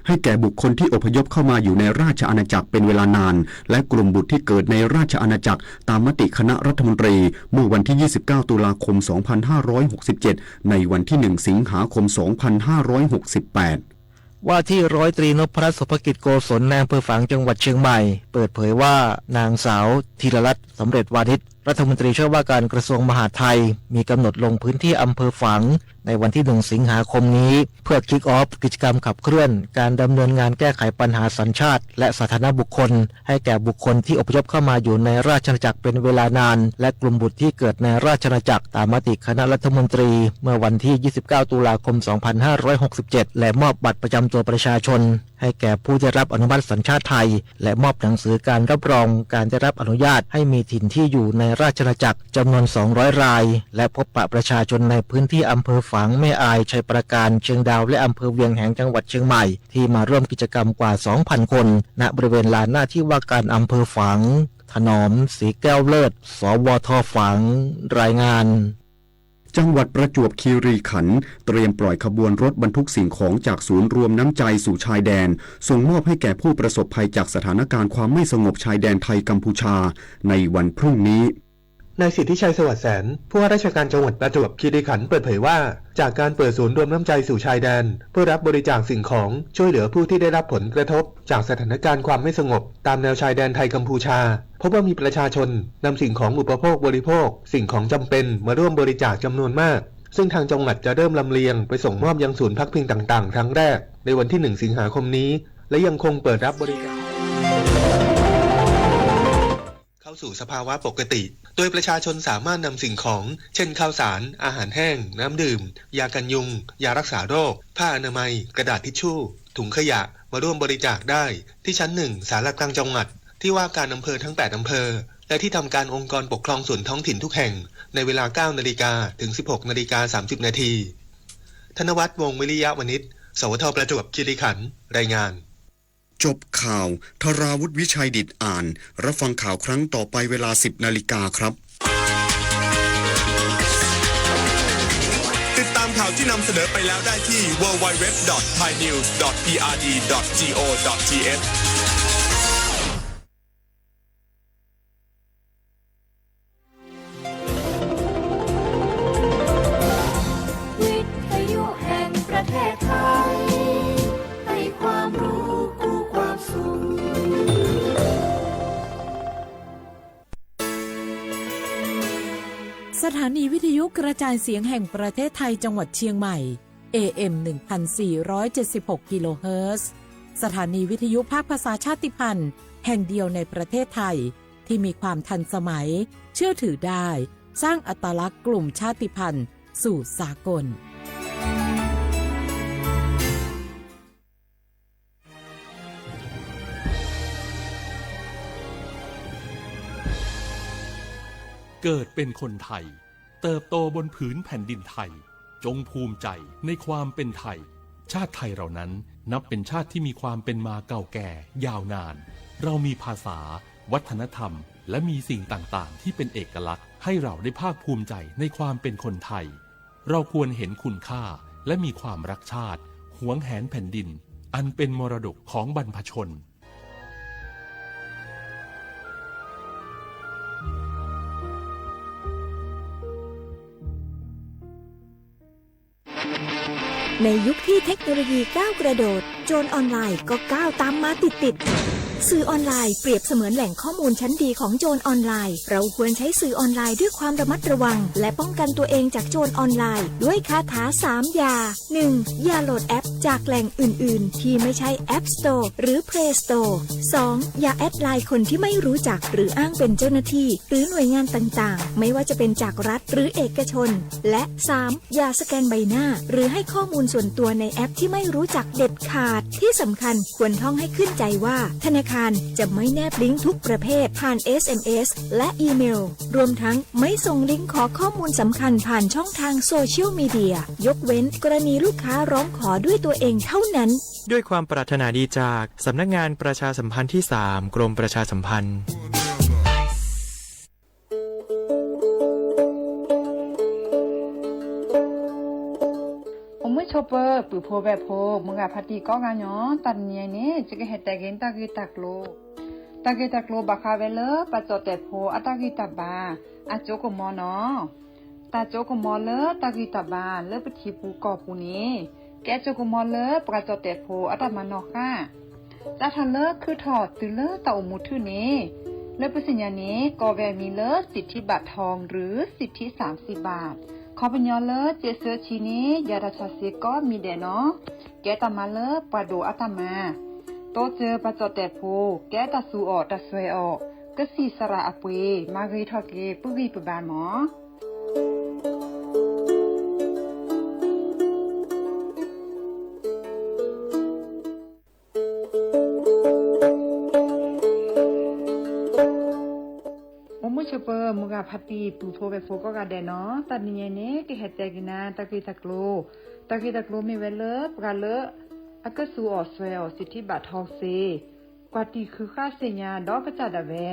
ให้แก่บุคคลที่อพยพเข้ามาอยู่ในราชอาณาจักรเป็นเวลานาน และกลุ่มบุตรที่เกิดในราชอาณาจักร ตามมติคณะรัฐมนตรี เมื่อวันที่ ยี่สิบเก้า ตุลาคม สองพันห้าร้อยหกสิบเจ็ด ในวันที่ หนึ่ง สิงหาคม สองพันห้าร้อยหกสิบแปด ว่าที่ร้อยตรีนพรัตน์ สุภกิจโกศล นายอำเภอฝางจังหวัดเชียงใหม่ เปิดเผยว่า นางสาว ธีรรัตน์ สำเร็จวานิช รัฐมนตรีช่วยว่าการกระทรวงมหาดไทย มีกำหนดลงพื้นที่อำเภอฝาง ในวันที่ หนึ่ง สิงหาคมนี้ เพื่อ คิกออฟ กิจกรรมขับเคลื่อนการดำเนินงานแก้ไขปัญหาสัญชาติและสถานะบุคคล ให้แก่บุคคลที่อพยพเข้ามาอยู่ในราชอาณาจักรเป็นเวลานาน และกลุ่มบุตรที่เกิดในราชอาณาจักร ตามมติคณะรัฐมนตรี เมื่อวันที่ ยี่สิบเก้า ตุลาคม สองพันห้าร้อยหกสิบเจ็ด และมอบบัตรประจำตัวประชาชน ให้แก่ผู้ได้รับอนุมัติสัญชาติไทย และมอบหนังสือการรับรองการได้รับอนุญาตให้มีถิ่นที่อยู่ในราชอาณาจักรจำนวน สองร้อย ราย และพบปะประชาชนในพื้นที่อำเภอฝาง แม่อาย ชัยปราการ เชียงดาว และอำเภอเวียงแหง จังหวัดเชียงใหม่ ที่มาร่วมกิจกรรมกว่า สองพัน คน ณ บริเวณลานหน้าที่ว่าการอำเภอฝาง ถนอม ศรีแก้วเลิศ สวท ฝาง รายงาน จังหวัดประจวบคีรีขันธ์ เตรียมปล่อยขบวนรถบรรทุกสิ่งของจากศูนย์รวมน้ำใจสู่ชายแดน ส่งมอบให้แก่ผู้ประสบภัยจากสถานการณ์ความไม่สงบชายแดนไทยกัมพูชา ในวันพรุ่งนี้ นายสิทธิชัย สวัสดิ์แสน ผู้ว่าราชการจังหวัดประจวบคีรีขันธ์เปิดเผยว่า จากการเปิดศูนย์รวมน้ำใจสู่ชายแดน เพื่อรับบริจาคสิ่งของช่วยเหลือผู้ที่ได้รับผลกระทบจากสถานการณ์ความไม่สงบตามแนวชายแดนไทยกัมพูชา พบว่ามีประชาชนนำสิ่งของอุปโภคบริโภค สิ่งของจำเป็นมาร่วมบริจาคจำนวนมาก ซึ่งทางจังหวัดจะเริ่มลำเลียงไปส่งมอบยังศูนย์พักพิงต่างๆ ครั้งแรก ในวันที่ หนึ่ง สิงหาคมนี้ และยังคงเปิดรับบริจาค เข้าสู่สภาวะปกติ โดยประชาชนสามารถนำสิ่งของ เช่น ข้าวสาร อาหารแห้ง น้ำดื่ม ยากันยุง ยารักษาโรค ผ้าอนามัย กระดาษทิชชู่ ถุงขยะ มาร่วมบริจาคได้ ที่ชั้น หนึ่ง ศาลากลางจังหวัด ที่ว่าการอำเภอทั้ง แปด อำเภอ และที่ทำการองค์กรปกครองส่วนท้องถิ่นทุกแห่ง ในเวลา เก้า นาฬิกา ถึง สิบหก นาฬิกา สามสิบ นาที ธนวัฒน์ วงศ์วิริยะวณิช สวท ประจวบคีรีขันธ์ รายงาน จบข่าว ธราวุฒิ วิชัยดิษฐ์อ่าน รับฟังข่าวครั้งต่อไปเวลา สิบ นาฬิกาครับ ติดตามข่าวที่นำเสนอไปแล้วได้ที่ ดับเบิลยู ดับเบิลยู ดับเบิลยู ดอท ไทยนิวส์ ดอท พีอาร์ดี ดอท จีโอ ดอท ทีเอช วิทยุแห่งประเทศไทย ให้ความรู้คู่ความสุข สถานีวิทยุกระจายเสียงแห่งประเทศไทยจังหวัดเชียงใหม่ เอ เอ็ม หนึ่งพันสี่ร้อยเจ็ดสิบหก กิโลเฮิรตซ์ สถานีวิทยุภาคภาษาชาติพันธุ์แห่งเดียวในประเทศไทย ที่มีความทันสมัย เชื่อถือได้ สร้างอัตลักษณ์กลุ่มชาติพันธุ์สู่สากล เกิดเป็นคนไทย เติบโตบนผืนแผ่นดินไทย จงภูมิใจในความเป็นไทย ชาติไทยเรานั้นนับเป็นชาติที่มีความเป็นมาเก่าแก่ยาวนาน เรามีภาษา วัฒนธรรม และมีสิ่งต่างๆ ที่เป็นเอกลักษณ์ ให้เราได้ภาคภูมิใจในความเป็นคนไทย เราควรเห็นคุณค่า และมีความรักชาติ หวงแหนแผ่นดิน อันเป็นมรดกของบรรพชน ในยุคที่เทคโนโลยีก้าวกระโดด โจรออนไลน์ก็ก้าวตามมาติดๆ สื่อออนไลน์เปรียบเสมือนแหล่งข้อมูลชั้นดีของโจรออนไลน์ เราควรใช้สื่อออนไลน์ด้วยความระมัดระวัง และป้องกันตัวเองจากโจรออนไลน์ด้วยคาถาสามอย่า หนึ่ง อย่าโหลดแอปจากแหล่งอื่นๆ ที่ไม่ใช่ App Store หรือ Play Store สอง อย่าแอดไลน์คนที่ไม่รู้จักหรืออ้างเป็นเจ้าหน้าที่ หรือหน่วยงานต่างๆ ไม่ว่าจะเป็นจากรัฐหรือเอกชน และ สาม อย่าสแกนใบหน้า หรือให้ข้อมูลส่วนตัวในแอปที่ไม่รู้จักเด็ดขาด ที่สำคัญควรท่องให้ขึ้นใจว่า ธนาคารจะไม่แนบลิงก์ทุกประเภทผ่าน เอสเอ็มเอส และอีเมล รวมทั้งไม่ส่งลิงก์ขอข้อมูลสำคัญผ่านช่องทางโซเชียลมีเดีย ยกเว้นกรณีลูกค้าร้องขอด้วยตัวเองเท่านั้น ด้วยความปรารถนาดีจากสำนักงานประชาสัมพันธ์ที่สาม กรมประชาสัมพันธ์ เมื่อ ထိၣ်ပၢၢ် ပုၢ်ဖိဝဲၢ်ဖိ မုၢ်ဂၤဖါတံၢ်ကိးဂၤညီ, တနံၤအံၤန့ၣ် ယကဟဲတဲက့ၤတၢ်ဂ့ၢ်တၢ်ကျိၤ, တၢ်ဂ့ၢ်တၢ်ကျိၤဘၣ်ဃးဝဲလၢ ပှၤကၠီၣ်တဲာ်ဖိအတၢ်ဂံၢ်တၢ်ဘါ အကၠိကမီၤနီၤ. တၢ်ကၠိကမီၤလၢတၢ်ဂံၢ်တၢ်ဘါလၢပထံပူၤကီၢ်ပူၤန့ၣ် ကဲကၠိကမီၤလၢပှၤကၠီၣ်တဲာ်ဖိအတၢ်မၤနီၣ်ဃာ် စးထီၣ်လၢခုၣ်ထီၣ်တုၤလၢတၢ်အိၣ်မူထူၣ်န့ၣ်, လၢပသ့ၣ်ညါန့ၣ် ကိးဝဲအမံၤလၢ สิทธิบัตรทอง หรือ สิทธิสามสิบบาท, ခီပညီလၢ စ့းဆၢဆံန့ၣ်ယၤတၢ်ဆၢစ့ကိးမံၤဒဲးနီၤ, ကဲတၢ်မၤလၢပှၤဒိၣ်အတၢ်မၤ, တိစၢၤပှၤကၠီၣ်တဲာ်ဖိ ကဲတၢ်သူအီၤတၢ်စွဲအီၤ, ကသံၣ်သရၣ်အပှ့ၤ မၤဂ့ၤထီၣ်က့ၤပဂံၢ်ပဘါမး. အိၣ်မုာ်ဆိးပၢၤ မုၢ်ဂၤဖါတံၢ် ပုၢ်ဖိဝဲၢ်ဖိကိးဂၤဒဲးနီၤ, တနံၤအံၤန့ၣ် ကဟဲတဲက့ၤနၤတၢ်ဂ့ၢ်တၢ်ကျိၤ, တၢ်ဂ့ၢ်တၢ်ကျိၤမ့ၢ်ဝဲလၢ ပှၤလၢအကသူအီၤစွဲအီၤ สิทธิบัตรทอง စ့ ကွၢ်တံၢ်ဃုဃၣ်သ့ၣ်ညါဒီးကစၢ်ဒၣ်ဝဲ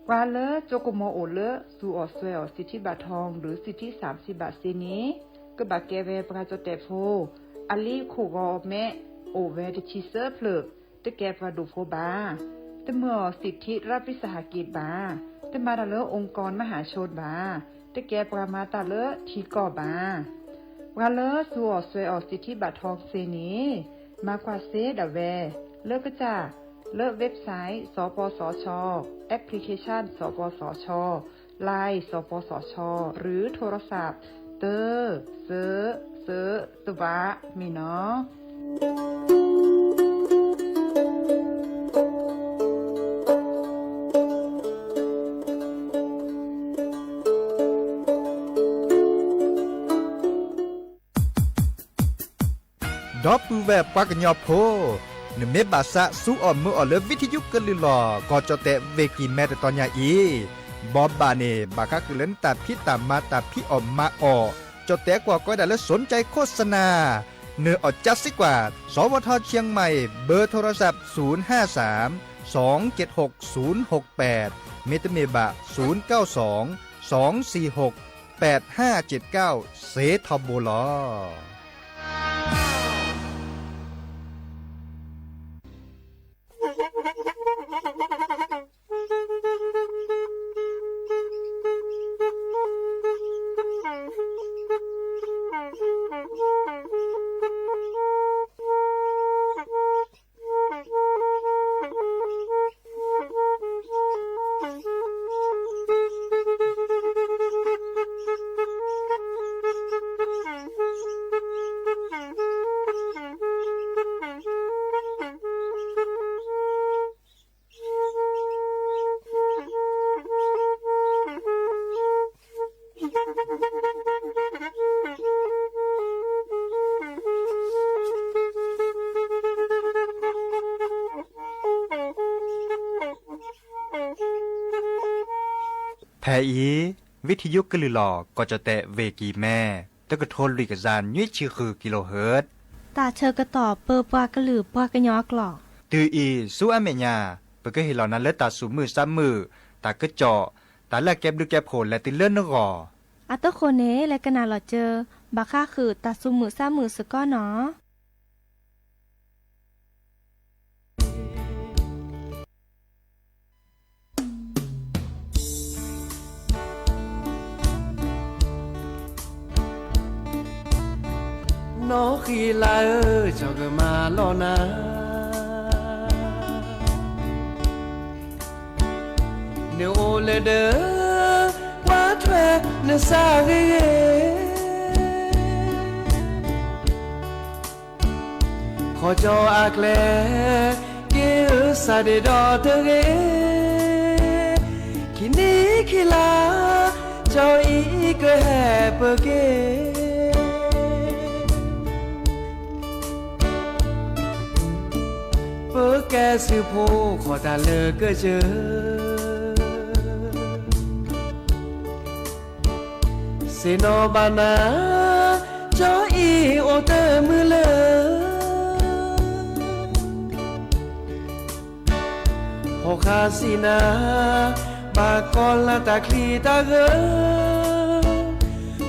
ပှၤလၢကၠိကမီၤအိၣ်လၢသူအီၤစွဲအီၤ สิทธิบัตรทอง หรือ สิทธิสามสิบบาท စ့န့ၣ် ကဘၣ်ကဲဝဲပှၤကၠီၣ်တဲာ်ဖိ, အလံာ်ခိၣ်ဂီၤမဲ အိၣ်ဝဲတဆံသၢဖျၢၣ်, တကဲပှၤဒိၣ်ဖိဘၣ်, တမၢအီၤ สิทธิรัฐวิสาหกิจ ဘၣ်, တမၤတၢ်လၢ องค์กรมหาชน ဘၣ်, တကဲပှၤမၤတၢ်လၢထံကီၢ်ဘၣ်. ပှၤလၢသူအီၤစွဲအီၤ สิทธิบัตรทอง စ့န့ၣ် မၤကွၢ်စ့ဒၣ်ဝဲ လၢကစၢ် လၢ website စပစချ, application စပစချ, Line စပစချ หรือโทรศัพท์ တၢ စၢ စၢ တဘး မ့ၢ်နီၤ. ဒီပုၢ်ဝဲၢ်ပှၤကညီဖိ, နမ့ၢ်ဘၣ်သးစူအီၣ်မုာ်အီၣ်လၢ ဝံထယုကလုၢ်လီၢ် ကီၢ်ကၠီၣ်တဲာ် ဝ့ၢ်ကံၢ်မဲ တတီၤညါအံၤ, ဘီဘၣ်န့ၣ် ဘၣ်ဃးဃုာ်လၢနတၢ်ဖံးတၢ်မၤတၢ်ဖံးအီၣ်မၤအီၣ်, ကၠီၣ်တဲာ်ကွၢ်ကီဒၣ်လၢ สนใจโฆษณา, နအီၣ်ကၠါစ့ကွၢ် สวท เชียงใหม่ เบอร์โทรศัพท์ ศูนย์ห้าสาม สองเจ็ดหก ศูนย์หกแปด မ့တမ့ၢ်ဘၣ် ศูนย์เก้าสอง สองสี่หก แปดห้าเจ็ดเก้า စ့ထီဘိလီၤ. ဖဲအံၤ ဝံထယုကလုၢ်လီၢ် ကီၢ်ကၠီၣ်တဲာ် ဝ့ၢ်ကံၢ်မဲ တကထိလွံၢ်ကယၤ နွံဆံဃု kilohertz တၢ်ဆၢကတီၢ်ပၢပှၤကလုာ်ပှၤကညီအကျိာ်, တုၤအံၤဆူအမဲာ်ညါ ပကဟ့ၣ်လီၤနၤလၢတၢ်သူၣ်မုာ်သးမုာ်, တၢ်ကစီၣ်, တၢ်လၢအကဲဘျုးကဲဖှိၣ်လဲၤတုၤလၢနဂီၢ်. အတဃိန့ၣ် လဲၤကနၣ်လီၤစၢၤ ဘၣ်ဃးဃုာ်တၢ်သူၣ်မုာ်သးမုာ်စ့ၢ်ကီးနီၤ. နီၢ်ဃံလၤဧၢ, ကၠီကမၤလီၤနၤ, နအိၣ်လၢဒၢး ကွၢ်ထွဲနသးဂ့ၤဂ့ၤ, ခီကၠီအကျဲ က့ၤအုၣ်သးဒ့ဒီတဂ့ၤ, ခံနံၤခံလါ ကၠီအံၤကဟဲပၢၢ်က့ၤ ပကဲသုးဖိဃီၤတၢ်လၢကစၢၢ်, သ့ၣ်နီၣ်ဘၣ်နၤ ကၠီအံၤအိၣ်တမုာ်လၢ ဖီၣ်ဃာ်စံးနၤ ဘၣ်ကီၤလၤတၢ်ချံတၢ်ဂၢၢ်,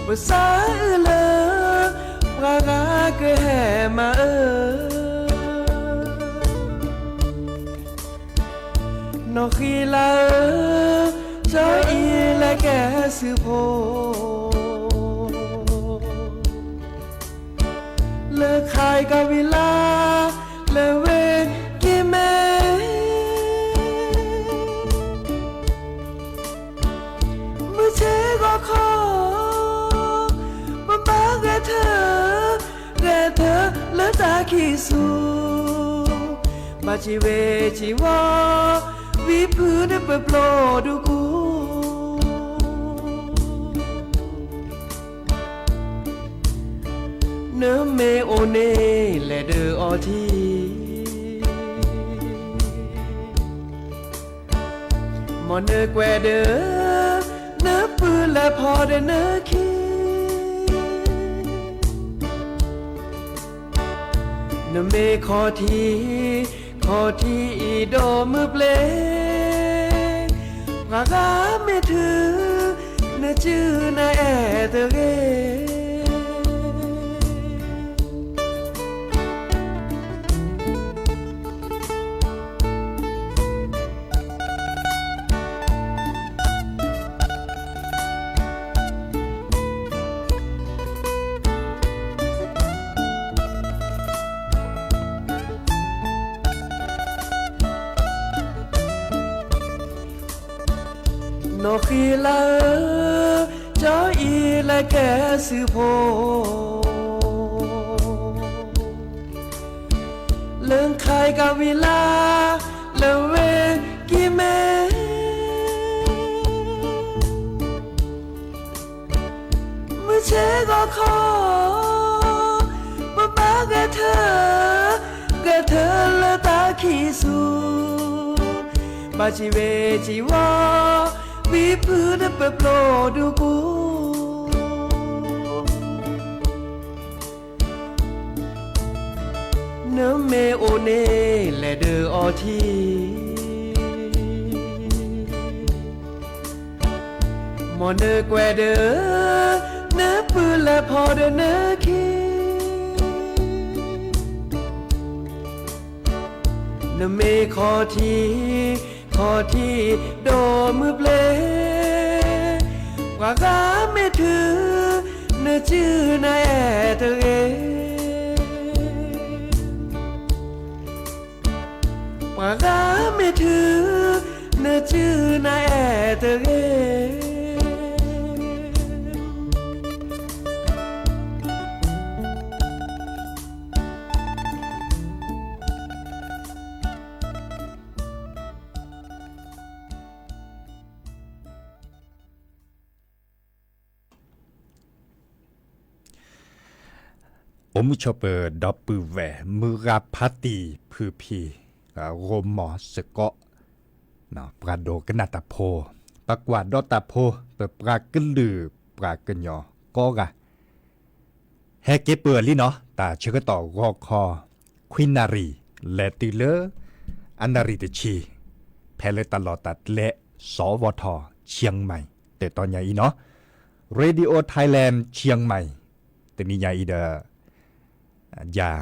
ပသးအုးလၢ ပှၤဂၤ ကဟဲမၤအၢ, နီၢ်ဃံလၤဧၢ, ကၠီအံၤလဲၤကဲစုဖိ လၢခါအံၤကီၢ်ဝံၤလါ လၢဝ့ၢ်ကံမဲ မုၢ်ဆ့ၣ်ဂီၤခီ ပဘၣ်ဂဲၤထၢၣ် ဂဲၤထၢၣ်လၢတၢ်ခံးဆူၣ်, ဘၣ်စံးဝဲစံးဝီၤ ဝံဖုန့ၣ်ပပျိဒူကူၣ် နမ့ၢ်အိၣ်န့ၣ်လဲၤဒၢအီၤထံ, မ်နကွဲးဒၢ နပုၢ်လဲၤဖီဒီးနခံ, နမ့ၢ်ခီၣ်ထံး ခီၣ်ထံးအံၤဒီးမုၢ်ပျဲၤ, ပှၤဂၤမ့ၢ်ထုး နစုနအဲၣ်တဂ့ၤ. နီၢ်ဃံလၤဧၢ, ကၠီအံၤလဲၤကဲစုဖိ လၢခါအံၤကီၢ်ဝံၤလါ လၢဝ့ၢ်ကံမဲ မုၢ်ဆ့ၣ်ဂီၤခီ ပဘၣ်ဂဲၤထၢၣ် ဂဲၤထၢၣ်လၢတၢ်ခံးဆူၣ်, ဘၣ်စံးဝဲစံးဝီၤ ဝံဖုန့ၣ်ပပျိဒူကူၣ် နမ့ၢ်အိၣ်န့ၣ်လဲၤဒၢအီၤထံ, မ်နကွဲးဒၢ နပုၢ်လဲၤဖီဒီးနခံ, နမ့ၢ်ခီၣ်ထံး ခီၣ်ထံးဒီးမုၢ်ပျဲၤ, ပှၤဂၤမ့ၢ်ထုး နစုနအဲၣ်တဂ့ၤ. ပှၤဂၤမ့ၢ်ထုး နစုနအဲၣ်တဂ့ၤ. အိၣ်မုာ်ဆိးပၢၤ ဒီပုၢ်ဝဲၢ် မုၢ်ဂၤဖါတံၢ်ဖုဖံ, ဂိၢ်မီၤစ့ၢ်ကီး ပှၤဒိကနၣ်တၢ်ဖိ, ပကွၢ်ဒီးတၢ်ဖိ ပပှၤကလုာ်ပှၤကညီကိးဂၤ ဟဲက့ၤပၢၢ်လံနီၤ တၢ်ဆၢကတီၢ်ဂီၤခီ ခွံနၣ်ရံၣ် လဲၤတုၤလၢ အနၣ်ရံၣ်တဆံ ဖဲလၢတၢ်လီၢ်တၢ်ကျဲ စီၤဝီၤထီၣ် ခၠၢၣ်မၢၣ် တၢ်တီညါအံၤနီၤ Radio Thailand ခၠၢၣ်မၢၣ် တနံၤညါအံၤဒီး ယၤ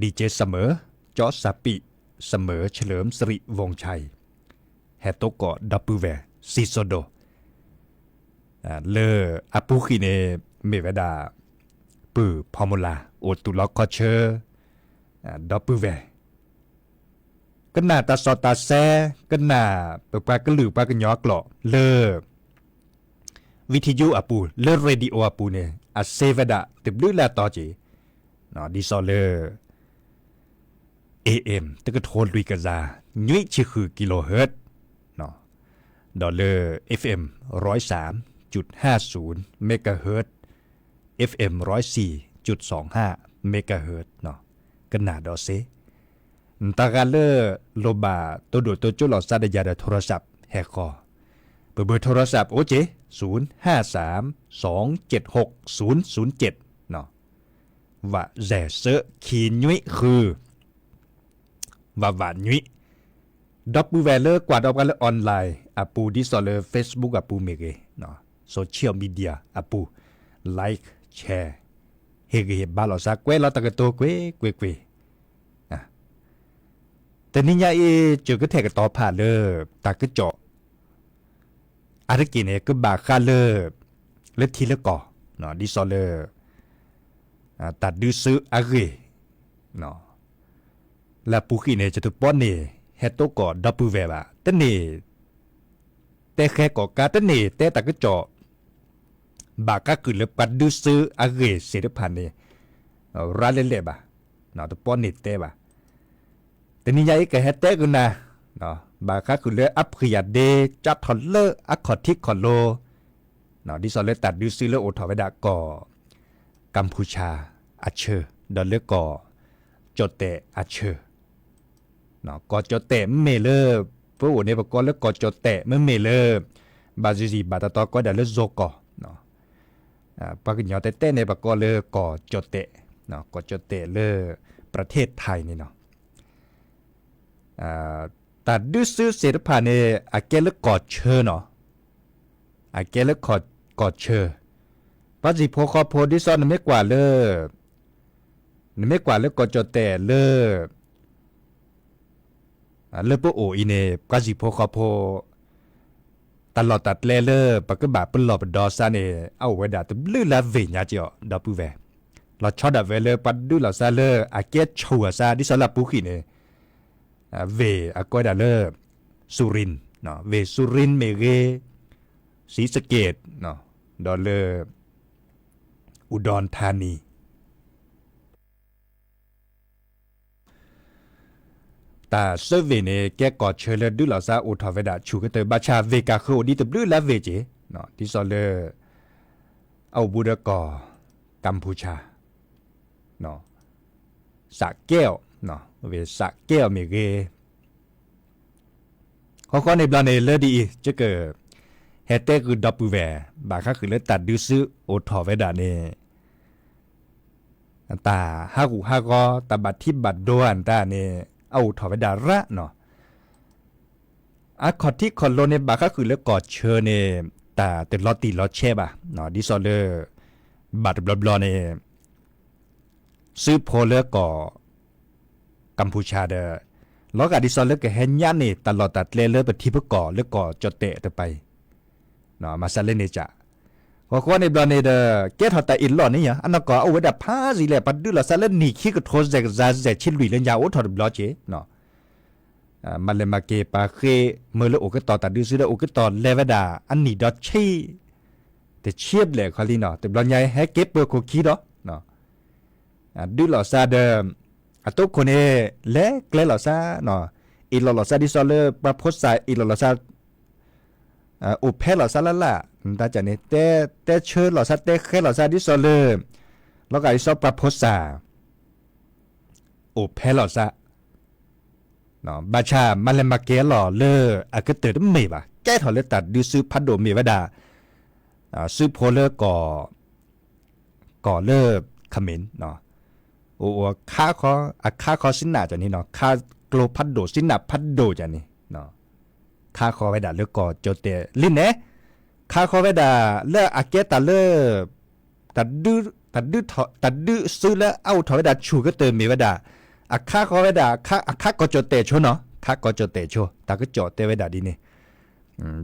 DJ စမၢၤ ကၠီစးပံး စမၢၤ เฉลิมสิริวงศ์ชัย ဟဲသကိးဒီပုၢ်ဝဲၢ် စံၣ်စိၤဒိၣ် လၢအပူၤကွံာ်န့ၣ် မ့ၢ်ဝဲဒၣ် ပုၢ်ဖီမုၢ်လၢ် အိၣ်သူၣ်လီၤခီၣ်ဆၢ ဒီပုၢ်ဝဲၢ် ကနၣ်တၢ်စီတၢ်ဆှံ ကနၣ်ပပှၤကလုာ်ပှၤကညီအကျိာ်လၢ ဝံထယုအပူၤ လၢ radio အပူၤန့ၣ် အစ့ဝဲဒၣ်တဘျုးလၢအတီက့ၤ ဒ်သိးလၢ AM တကထိလွံၢ်ကယၤ နွံဆံဃု kilohertz ဒီးလၢ FM ร้อยสามจุดห้าศูนย์ megahertz FM ร้อยสี่จุดสองห้า megahertz ကနၣ်ဒီးစ့ တဂၤလၢ လိၣ်ဘၣ်တိၢ်ဒိၣ်တိၢ်ကၠိလီၤစးဒီးယၤဒီး โทรศัพท์ ဟဲဃီ ပဘၢၣ် โทรศัพท์ အိၣ်က့ၤ ศูนย์ห้าสามสองเจ็ดหกศูนย์ศูนย์เจ็ด ဝးယဲၢ်စၢ ခံနွံဃု ဝးဝးနွံ ဒီပုၢ်ဝဲၢ်လၢကွၢ်ဒီးပှၤလၢ online အပူၤ ဒ်သိးလၢ Facebook အပူၤမ့ၢ်ဂ့ၤ social media အပူၤ like share ဟ့ၣ်ဂံၢ်ဟ့ၣ်ဘါလိာ်သး ကွဲးလီၤတၢ်ကတိၤကွ့ၢ်ကွ့ၢ်ကွ့ၢ်, တနံၤညါအံၤ ကၠိၤကထဲၣ်ကတီၤဖးလၢ တၢ်ကစီၣ် အါတက့ၢ်န့ၣ် ကဘၣ်ဃးလၢ လၢထံလၢကီၢ်, ဒ်သိးလၢ တၢ်ဒုးစုအဂ့ၢ် လၢအပူၤကွံာ်န့ၣ် ယတပီန့ၢ်ဟဲတိကီၢ်ဒီပုၢ်ဝဲၢ်ဘၣ်, တန့ၢ် တဲဃဲကီၢ်ကါ တန့ၢ်တဲတၢ်ကစီၣ် ဘၣ်ဃးဃုာ်လၢပှၤဒုးစုအဂ့ၢ်သ့ၣ်တဖၣ်န့ၣ် ရၤလဲၣ်လဲၣ်ဘၣ်, တပီန့ၢ်တဲဘၣ်. တနံၤညါအံၤကဟဲတဲကနၤ ဘၣ်ဃးဃုာ်လၢအဖှံယၤဒ့ ကၠၢ်ထီၣ်လၢအခီၣ်ထံးခီၣ်လိ ဒ်သိးလၢတၢ်ဒုးစုလၢအိၣ်ထီၣ်ဝဲဒၣ်ကီၢ် ကမ်ၣ်ဖူၤၡၣ်အဆၢ ဒီးလၢကီၢ်ကၠီၣ်တဲာ်အဆၢ ကီၢ်ကၠီၣ်တဲာ်မ့မ့ၢ်လၢ ပအိၣ်န့ၣ် ပကိးလၢကီၢ်ကၠီၣ်တဲာ် မ့မ့ၢ်လၢ ဘၣ်စံးစံး ဘၣ်တတီကိးဒၣ်လၢ ဇိုင်ကော်, ပှၤကညီတဲတဲန့ၣ် ပကိးလၢကီၢ်ကၠီၣ်တဲာ်, ကီၢ်ကၠီၣ်တဲာ်လၢ ပြထ့ၣ်ထၢၣ်န့ၣ်နီၤ. တၢ်ဒုးစုသ့ၣ်တဖၣ်န့ၣ် အကဲလၢကီၢ်ဆၢနီၤ, အကဲလၢကီၢ်ဆၢ, ပှၤစံၣ်ဖိဃီဖိ ဒ်သိးနမ့ၢ်ကွၢ်လၢ နမ့ၢ်ကွၢ်လၢကီၢ်ကၠီၣ်တဲာ်လၢ လၢပအိၣ်အံၤန့ၣ် ပှၤစံၣ်ဖိဃီဖိ တၢ်လီၢ်တၢ်ကျဲလၢ ပကဘၣ်ပလီၢ်ပဒီသးန့ၣ် အအိၣ်ဝဲဒၣ်တဘျုးလၢ်ဝ့ၢ်ညါကီး ဒီပုၢ်ဝဲၢ်, လီၤဆီဒၣ်ဝဲလၢပှၤဒုးလိာ်သးလၢအကဲဆူၣ်အသး ဒ်သိးလၢအပူၤကွံာ်န့ၣ် ဝ့ၢ်အကိးဝဲဒၣ်လၢ စူရ့ၣ်, ဝ့ၢ်စူရ့ၣ်မ့ၢ်ဂ့ၤ, စံစက့း, ဒီးလၢ အူဒွၣ်ထါနံၤ တၢ်စၢဝ့ၢ်န့ၣ် ကဲကီၢ်ဆၢလၢဒုးလိာ်သးအိၣ်ထီၣ်ဝဲဒၣ်ဆူၣ်ကတၢၢ် ဘၣ်ဆၣ်ဝ့ၢ်ကးဃၢအိၣ်ဒံးတဘျုးလၢ်ဝ့ၢ်က့ၤ, ဒ်သိးလၢ အအိၣ်ဘူးဒီးကီၢ် ကမ်ၣ်ဖူၤၡၣ် စးကဲအီၤ, ဝ့ၢ်စးကဲအီၤမ့ၢ်ဂ့ၤ, ဃီဃီန့ၣ်ဘျီန့ၣ် လၢဒ်အံၤ ယက ဟဲတဲဃုာ်ဒီပုၢ်ဝဲၢ် ဘၣ်ဃးဃုာ်လၢတၢ်ဒုးစုအိၣ်ထီၣ်ဝဲဒၣ်န့ၣ် တၢ်ဟးဂူာ်ဟးဂီၤ တၢ်ဘၣ်ထံးဘၣ်ဒိအတၢ်န့ၣ် အအိၣ်ထီၣ်ဝဲဒၣ်ရၣ်နီၤ. အခီၣ်ထံးခီၣ်လိၤန့ၣ် ဘၣ်ဃးဃုာ်လၢကီၢ်ဆၢန့ၣ် တၢ်တလီၤတံၢ်လီၤဆဲးဘၣ်, ဒ်သိးလၢ ဘၣ်တဘျီဘျီန့ၣ် စုဖိလၢကီၢ် ကမ်ၣ်ဖူၤၡၣ်ဒီး လီၤဂာ်ဒ်သိးလၢကဟဲညါန့ၢ် တၢ်လီၢ်တၢ်ကျဲလၢပထံပကီၢ်လၢကီၢ်ကၠီၣ်တဲာ်တပၤအံၤ, မၤစၢၤလၢန့ၣ်စး, ဃီဃီန့ၣ်ဘျီန့ၣ်ဒီး ကဲထီၣ်တၢ်အ့ၣ်လိာ်န့ၣ်ယါ, အနီၢ်ကီၢ်အအိၣ်ဝဲဒၣ်ဖးစံးလဲၣ် ပှၤဒုးလိာ်သးလၢနံၣ်ခံကထိစဲးကယၤစဲးဆံလွံၢ်လၢညါအိၣ်ထီၣ်တဘျီက့ၤ မၤလဲၤမၤက့ၤ ပှၤဃ့မၢလၢအိၣ်ကတီၢ်တၢ်ဒုးစုဒီး အိၣ်ကတီၢ်လဲၤဝဲဒၣ်အနံၣ်ဒီးဆံ တဆံဘျဲၣ်ခီလံနီၤ, တဘျီညါဟဲက့ၤပၢၤခိၣ်ခံဒီး ဒုးလိာ်သးဒီး အတိခိၣ်န့ၣ် လဲၤကျဲလိာ်သး, အ့ၣ်လိာ်လိာ်သးဒ်သိးလၢပှၤဖိသၣ်အ့ၣ်လိာ်လိာ်သး, အိၣ်ဖဲလိာ်သးလၢ်လၢ်, တၢ်န့ၣ် တဲဆၢလိာ်သး တဲဃဲလိာ်သးဒ်သိးလၢ လီၤဂာ်ဒ်သိးပှၤဖိသၣ် အိၣ်ဖဲလိာ်သး ဘၣ်ဆၣ်မၤလဲၤမၤကဲၤလီၤလၢအကတၢၢ်တမ့ၢ်ဘၣ်, ကဲထီၣ်လၢတၢ်ဒုးစုဖးဒိၣ်မ့ၢ်ဝဲဒၣ် စုဖိလၢကီၢ် ကီၢ်လၢ ခမ့ၣ် အိၣ်အိၣ်ခါဃီ အခါဃီစံနၣ်ကန့ၣ်နီၤ, ခါကျိဖးဒိၣ် စံနၣ်ဖးဒိၣ်ကန့ၣ် ခါဃီဝဲဒၣ်လၢကီၢ်ကၠီၣ်တဲာ်လံန့ၣ်, ခါဃီဝဲဒၣ်လၢအကဲတၢ်လၢ တၢ်ဒုး တၢ်ဒုးစုလၢအအိၣ်ထီၣ်ဝဲဒၣ်ဆူၣ်ကတၢၢ်မ့ၢ်ဝဲဒၣ် အခါဃီဝဲဒၣ် အခါကီၢ်ကၠီၣ်တဲာ်ဆိနီၤ, ခါကီၢ်ကၠီၣ်တဲာ်ဆိ တၢ်ကစီၣ်တဲဝဲဒၣ်ဒ်န့ၣ်,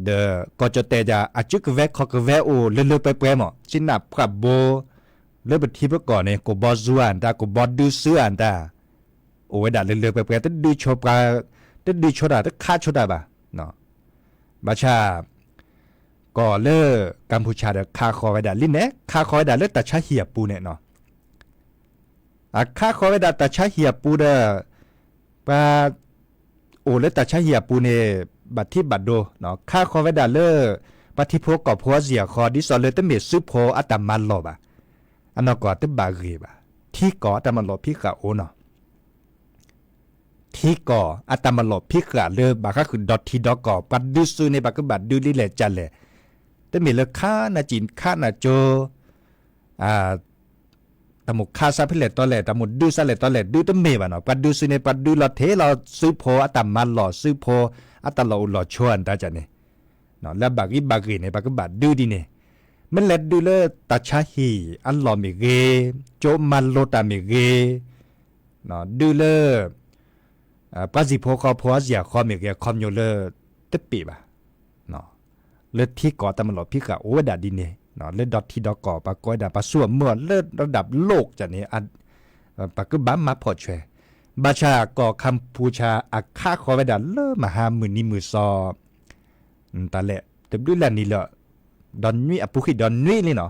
ဒီးကီၢ်ကၠီၣ်တဲာ်ဒၣ် အစုကဝဲၤခီၣ်ကဝဲၤအိၣ်လၢလၢပှဲၤပှဲၤမး စံနၣ်ဖးဘိ လၢပထံပကီၢ်န့ၣ် ကဘီယူၤအတၢ် ကဘီဒုးစုအတၢ် အိၣ်ဝဲဒၣ်လၢလၢပှဲၤပှဲၤ တဒုးဆိပှၤ တဒုးဆိတၢ် တခါဆိတၢ်ဘၣ်, ဘၣ်ဆၣ် ကီၢ်လၢ ကမ်ၣ်ဖူၤၡၣ်ဒီး ခါဃီဝဲဒၣ်လံန့ၣ် ခါဃီဝဲဒၣ်လၢတၢ်ဆါဟံၣ်အပူၤန့ၣ်နီၤ, အခါဃီဝဲဒၣ်တၢ်ဆါဟံၣ်အပူၤဒီး ပှၤ အိၣ်လၢတၢ်ဆါဟံၣ်အပူၤန့ၣ် ဘၣ်ထံးဘၣ်ဒိ ခါဃီဝဲဒၣ်လၢ ပှၤထံဖိကီၢ်ဖိအစ့ၢ်အဃီ ဒ်သိးလၢတမ့ၢ်စုဖိအတၢ်မၤလီၢ်ဘၣ်, အနီၢ်ကီၢ်တဘၣ်ဂ့ၤဘၣ်, ထံကီၢ်အတၢ်မၤလီၢ်ဖံးဃာ်အိၣ်နီၤ ထံကီၢ်အတၢ်မၤလီၢ်ဖံးဃာ်လၢဘၣ်ဃးဃုာ်ဒီထံဒီကီၢ် ပှၤဒုးစုန့ၣ် ပှၤကဘၣ်ဒုးလံလဲၣ်ကလဲၣ်, တမ့ၢ်လၢခါနၢ်စံၣ်ခါနၢ်ကၠိ တၢ်မိၣ်ခါသးဖဲလဲၣ်တီလဲၣ် တၢ်မိၣ်ဒုးသးလဲၣ်တီလဲၣ် ဒုးတမ့ၢ်ဘၣ်နီၤ, ပှၤဒုးစုန့ၣ် ပှၤဒုးလီၤထဲလီၤစုဖိအတၢ်မၤလီၢ် စုဖိအတၢ်လီၢ်အိၣ်လီၢ်ဆိအတၢ်န့ၣ်, လၢအဘၣ်ဂ့ၤဘၣ်ဂ့ၤန့ၣ် ပှၤကဘၣ်ဒုးဒ်န့ၣ်, မ့ၢ်လဲၤဒုးလၢတၢ်ဆါဟံၣ်အလီၢ်မ့ၢ်ဂ့ၤ, ကၠိမၤလိတၢ်မ့ၢ်ဂ့ၤ, ဒုးလၢ ပှၤစံၣ်ဖိဃီဖိအစံၣ်အဃီမ့ၢ်ဂ့ၤ, အခီပညီလၢတပ့ၤဘၣ်. လၢထံကီၢ်တၢ်မၤလီၢ်ဖံးဃာ်အိၣ်ဝဲဒၣ်ဒ်န့ၣ်, လၢဒီထံဒီကီၢ် ပှၤကိးဝဲဒၣ် ပှၤဆူၣ်အမုၢ်အီၤလၢ ระดับโลก န့ၣ် ပကဘၣ်မၤဖီၣ်ဆွဲ, ဘၣ်ဆၣ်ကီၢ်ကမ်ပူၤကၠါ အခးဃီၤဝဲဒၣ်လၢမဟါမုၢ်နံၤမုၢ်သီ တၢ်လဲၣ် တဘျုးလၢ်နံၤလၢ ဒီနွံအပူၤဃံၣ်ဒီနွံလံနီၤ,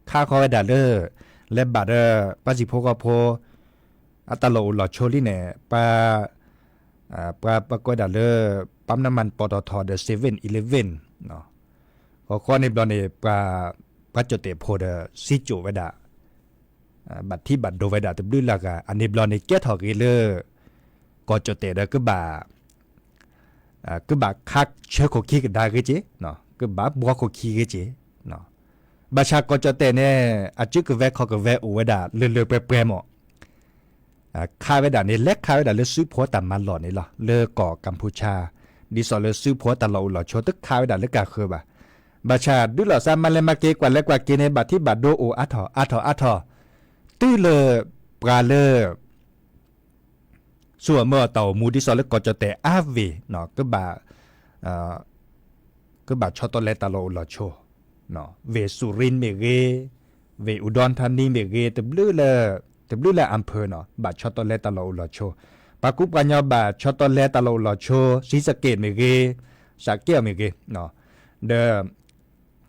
ခးဃီၤဝဲဒၣ်လၢ လဲၤဘၣ်ဒီး ပှၤစံၣ်ဖိဃီဖိ အတၢ်လီၢ်အိၣ်လီၢ်ဆိလံန့ၣ် ပှၤ ပှၤ ပှၤကိးဝဲဒၣ်လၢ ปั๊มน้ำมัน ปตท ဒီး seven eleven ဃီဃီန့ၣ်ဘျီန့ၣ် ပှၤ ပှၤကၠီၣ်တဲၣ်ဖိဒီး စံၣ်ကၠိၣ်ဝဲဒၣ် ဘၣ်ထံးဘၣ်ဒိဝဲဒၣ်တဘျုးလၢ်ဂၤ အန့ၣ်ဘျီန့ၣ် ကဲထီၣ်ဂ့ၤလၢ ကီၢ်ကၠီၣ်တဲၣ်ဒီးကဘၣ် ကဘၣ်ခးဆၢခိၣ်ခံကဒါဂ့ၤက့ၤ, ကဘၣ်ဘှီခိၣ်ခံဂ့ၤက့ၤ, ဘၣ်ဆၣ်ကီၢ်ကၠီၣ်တဲၣ်န့ၣ် အစုကဝဲၤခီၣ်ကဝဲၤအိၣ်ဝဲဒၣ်လၢလၢပှဲၤပှဲၤမး, ခးဝဲဒၣ်န့ၣ် လဲၤခးဝဲဒၣ်လၢစုဖိတၢ်မၤလီၢ်န့ၣ်လီၤ လၢကီၢ်ကမ်ပူၤကၠါ, ဒ်သိးလၢစုဖိတၢ်လီၢ်အိၣ်လီၢ်ဆိ တခးဝဲဒၣ်လၢကၢ်ဃၢၤဘၣ်. ဘၣ်ဆၣ်ဒုးလိာ်သးမၤလဲၤမၤက့ၤ ကွၢ်လဲၤကွၢ်က့ၤန့ၣ် ဘၣ်ထံးဘၣ်ဒိအိၣ်အါထီၣ်အါထီၣ်အါထီၣ်, တုၤလၢ ပှၤလၢ ဆူၣ်အမုၢ်အတၢ်အိၣ်မူ ဒ်သိးလၢကီၢ်ကၠီၣ်တဲၣ်အါဝ့ၢ် ကဘၣ် ကဘၣ်ဆီတလဲတၢ်လီၢ်အိၣ်လီၢ်ဆိ, ဝ့ၢ်စူၤရ့ၣ်မ့ၢ်ဂ့ၤ, ဝ့ၢ်အူဒွၣ်ထါနံမ့ၢ်ဂ့ၤ, တဘျုးလၢ တဘျုးလၢ อำเภอ နီၤ ဘၣ်ဆီတလဲတၢ်လီၢ်အိၣ်လီၢ်ဆိ, ပှၤကူပှၤကညီဘၣ်ဆီတလဲတၢ်လီၢ်အိၣ်လီၢ်ဆိ, ศรีสะเกษ မ့ၢ်ဂ့ၤ, စးကဲအီၤမ့ၢ်ဂ့ၤ, ဒီး